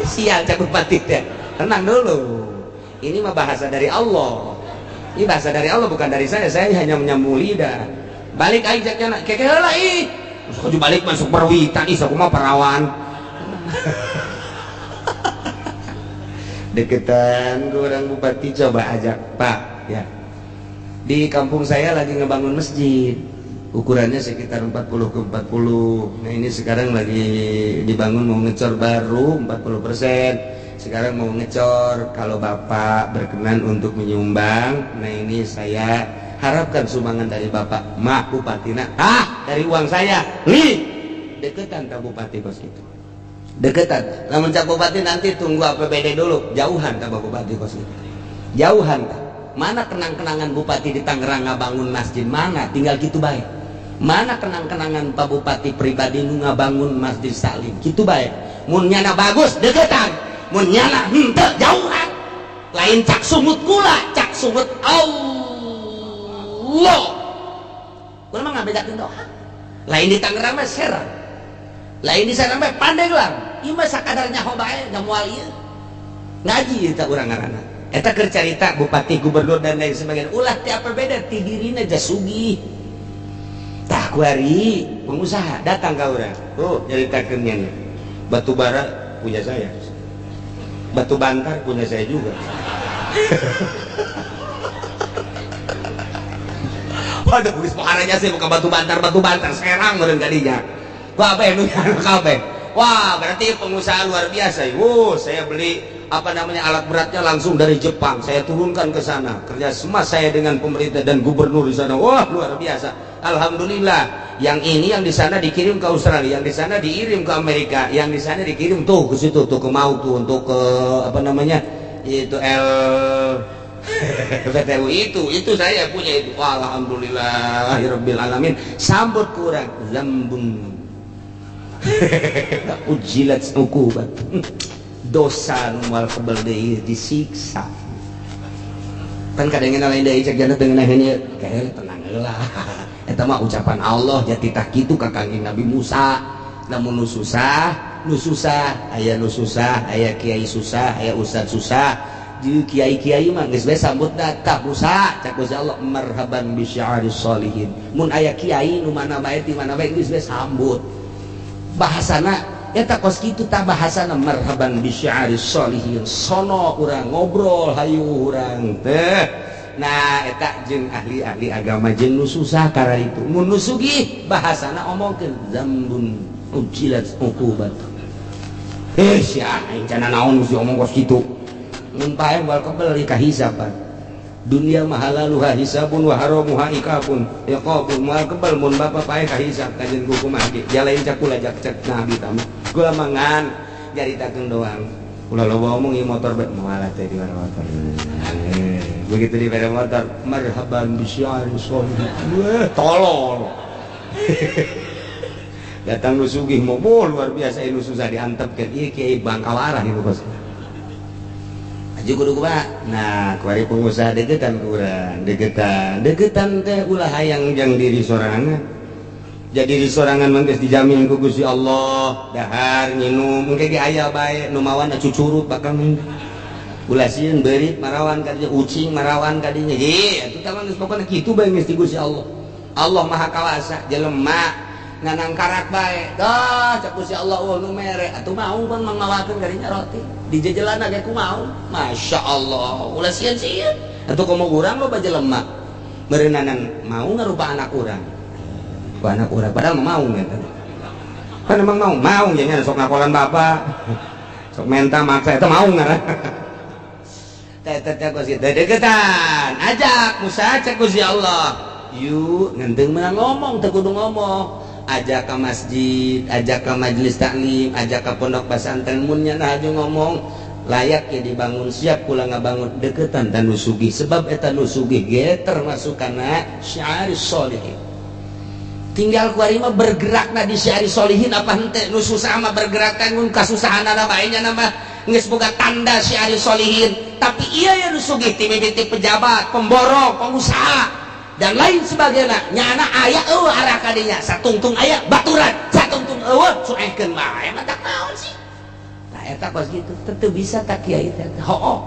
[SPEAKER 1] Sial cak bupati teh. Tenang dulu. Ini mah bahasa dari Allah. Ini bahasa dari Allah bukan dari saya. Saya hanya menyambung lidah. Balik aing cak nyana. Keke heula ih. Masuk balik masuk perwitan ih sakumaha parawan. Deketan orang bupati coba ajak, Pak, ya. Di kampung saya lagi ngebangun masjid. Ukurannya sekitar 40 ke 40. Nah, ini sekarang lagi dibangun mau ngecor baru 40%. Sekarang mau ngecor, kalau Bapak berkenan untuk menyumbang, nah ini saya harapkan sumbangan dari Bapak. Mah bupatina, ah dari uang saya. Li deketan ka bupati kos itu. Deketan. Lamun cak bupati nanti tunggu APBD dulu, jauhan ka bupati kos itu. Jauhan ka. Mana kenang-kenangan bupati di Tangerang ngabangun masjid mana? Tinggal gitu bae. Mana kenang-kenangan Pak Bupati pribadi nu ngabangun Masjid Salim? Kitu bae. Mun nyana bagus deketan, mun nyana henteu jauhan. Lain cak sumut kula, cak sumut Allah. Kula mah ngabedakeun doa. Lain di Tangerang mah Serang. Lain di Serang mah Pandeglang. Ieu mah sakadar nyaho bae da moal ieu. Ngaji eta urang ngaranna. Eta keur carita bupati, gubernur dan lain sebagainya. Ulah ti APBD ti dirina jasugih. Tah kuari pengusaha datang ka urang. Oh, nyaritakeun nya. Batu bara punya saya. Batu bantar punya saya juga. Waduh, geus pakaranya sih bukan batu bantar Serang meureun ka dinya. Kabeh nu kabeh. Wah, berarti pengusaha luar biasa. Wuh, saya beli apa namanya alat beratnya langsung dari Jepang. Saya turunkan ke sana. Kerja sama saya dengan pemerintah dan gubernur di sana. Wah, luar biasa. Alhamdulillah. Yang ini yang di sana dikirim ke Australia, yang di sana dikirim ke Amerika, yang di sana dikirim tuh ke situ tuh ke Mau tuh untuk ke apa namanya? Itu L PTU itu saya punya itu. Alhamdulillah rabbil alamin. Sambut kurang zambun. Ujilat uqubat. Dosa nu moal kebel deui disiksa. Kan kadang lain deui cek jana teu ngeunaheun ieu. Kae tenang heula. Eta mah ucapan Allah jati tah kitu ka Kangjeng Nabi Musa. Lamun nu susah, aya nu susah, aya kiai susah, aya ustad susah. Di kiai-kiai mah geus bae sambut tah Musa, cak Gusti Allah marhaban bi syi'aris sholihin. Mun aya kiai nu mana bae ti mana bae geus bae sambut. Bahasana eta kos kitu tah bahasana marhaban bi syi'aris sholihin. Sono urang ngobrol hayu urang teh. Nah, eta jeung ahli-ahli agama jeung nu susah karena itu. Mun nu sugih bahasana omongkeun zambun ujilat uqubat. Eh, sia aing cenah naon mesti omong kos kitu. Mun paeh moal kebel kahisaban. Dunia mah halaluha hisabun wa haramuha ikabun. Iqabun moal kebel mun bapa paeh kahisab kajen ku kumaha ge. Jalain cakula jak cek nabi tamu. Kula mangan nyaritakeun doang. Ulah loba omong ieu motor bae moal teh di motor. Begitu di motor, marhaban bisyari sholih. Wah, tolol. Datang nu sugih mau luar biasa, nu susah diantepkeun ieu kiai bangkawarah ieu bos. Aju kudu kumaha? Nah, kuari pengusaha deketan ku urang, deketan. Deketan teh ulah hayang jang diri sorangan. Jadi diri sorangan mah geus dijamin ku Gusti Allah, dahar nginum engke ge aya bae nu mawana cucurut bakal ulah sieun beurit marawan kadinya, ucing marawan kadinya. Ye, atuh tah mah geus pokona kitu bae geus di Gusti Allah. Allah Maha Kawasa, jelema nganang karak bae. Dah cak Gusti Allah eueuh nu mere, atuh mau pan mangmawakeun kadinya roti. Dijejelana ge ku mau. Masya Allah, ulah sieun-sieun. Atuh komo urang loba jelema. Meureunana mau ngarupa anak urang. Ku anak urang padahal mah mau eta. Kan emang mau, mau nya sok ngakolan bapak. Sok menta maksa eta mau ngaran. Teh teh teh kos kitu deketan. Ajak Musa cek Gusti Allah. Yuk ngenteng menang ngomong teu kudu ngomong. Ajak ke masjid, ajak ke majelis taklim, ajak ke pondok pesantren mun nya nah ngomong layak ya dibangun siap kula ngabangun deketan dan nu sugih sebab eta nu sugih ge termasuk kana syiaris solihin. Tinggal kuari mah bergerakna di syiaris solihin apa henteu. Nu susah mah bergerak kan mun kasusahanana bae nya mah geus boga tanda syiaris solihin, tapi iya ya nu sugih ti mimiti pejabat, pemborong, pengusaha dan lain sebagainya nyana aya eueuh arah kadinya satungtung aya baturan satungtung eueuh cuekeun bae mah tak naon sih. Tah eta kos kitu teu bisa tak kiai teh hooh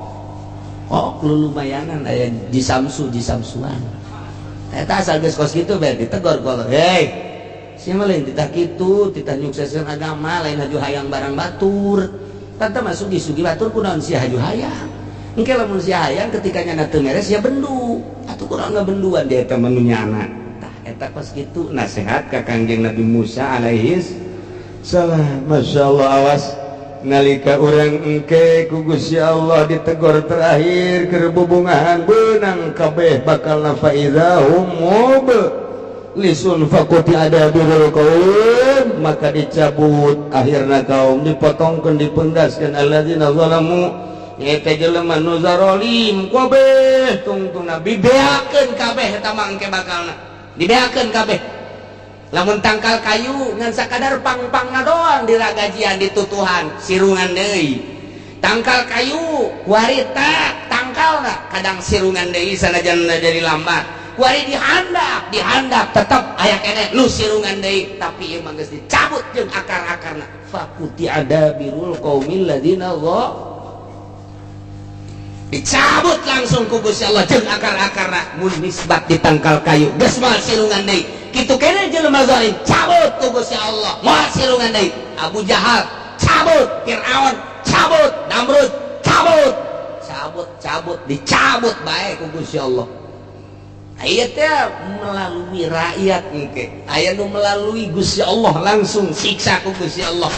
[SPEAKER 1] hooh lumayanan aya jisamsu jisamsuan eta asal geus kos kitu bae ditegor ku Allah. Hei sia mah lain titah kitu, titah nyukseskeun agama, lain haju hayang barang batur. Tante mah sugi-sugi batur kunaon sia haju hayang. Engke lamun sia hayang ketika nyana teu meres sia bendu. Atuh kurang ngabenduan dia eta mah nu nyana. Tah eta kos kitu nasihat ka Kangjeng Nabi Musa alaihis
[SPEAKER 3] salam. Masya Allah, awas nalika urang engke ku Gusti Allah ditegor terakhir keur bubungahan beunang kabeh bakal faidahum mublisun faquti'a dabirul qaum, maka dicabut akhirna kaum dipotongkeun, dipenggaskeun alladzina zalamu eta jelema nu zarolim kabeh tungtungna
[SPEAKER 1] dibeakeun kabeh eta mah engke bakalna dibeakeun kabeh. Lamun tangkal kayu ngan sakadar pang-pangna doang diragajian ditutuhan sirungan deui. Tangkal kayu kuari tak tangkalna kadang sirungan deui sanajan jadi lambat, kuari dihandap dihandap tetep aya keneh lu sirungan deui, tapi ieu mah geus dicabut jeung akar-akarna. Faquti'a dabirul qaumil ladzina dicabut langsung ku Gusti Allah jeung akar-akarna. Mun nisbat di tangkal kayu geus moal sirungan deui, kitu keneh jelema zalim cabut ku Gusti Allah moal sirungan deui. Abu Jahal cabut, Fir'aun cabut, Namrud cabut, cabut cabut dicabut bae ku Gusti Allah. Aya teh melalui rakyat engke aya nu melalui Gusti Allah langsung siksa ku Gusti Allah.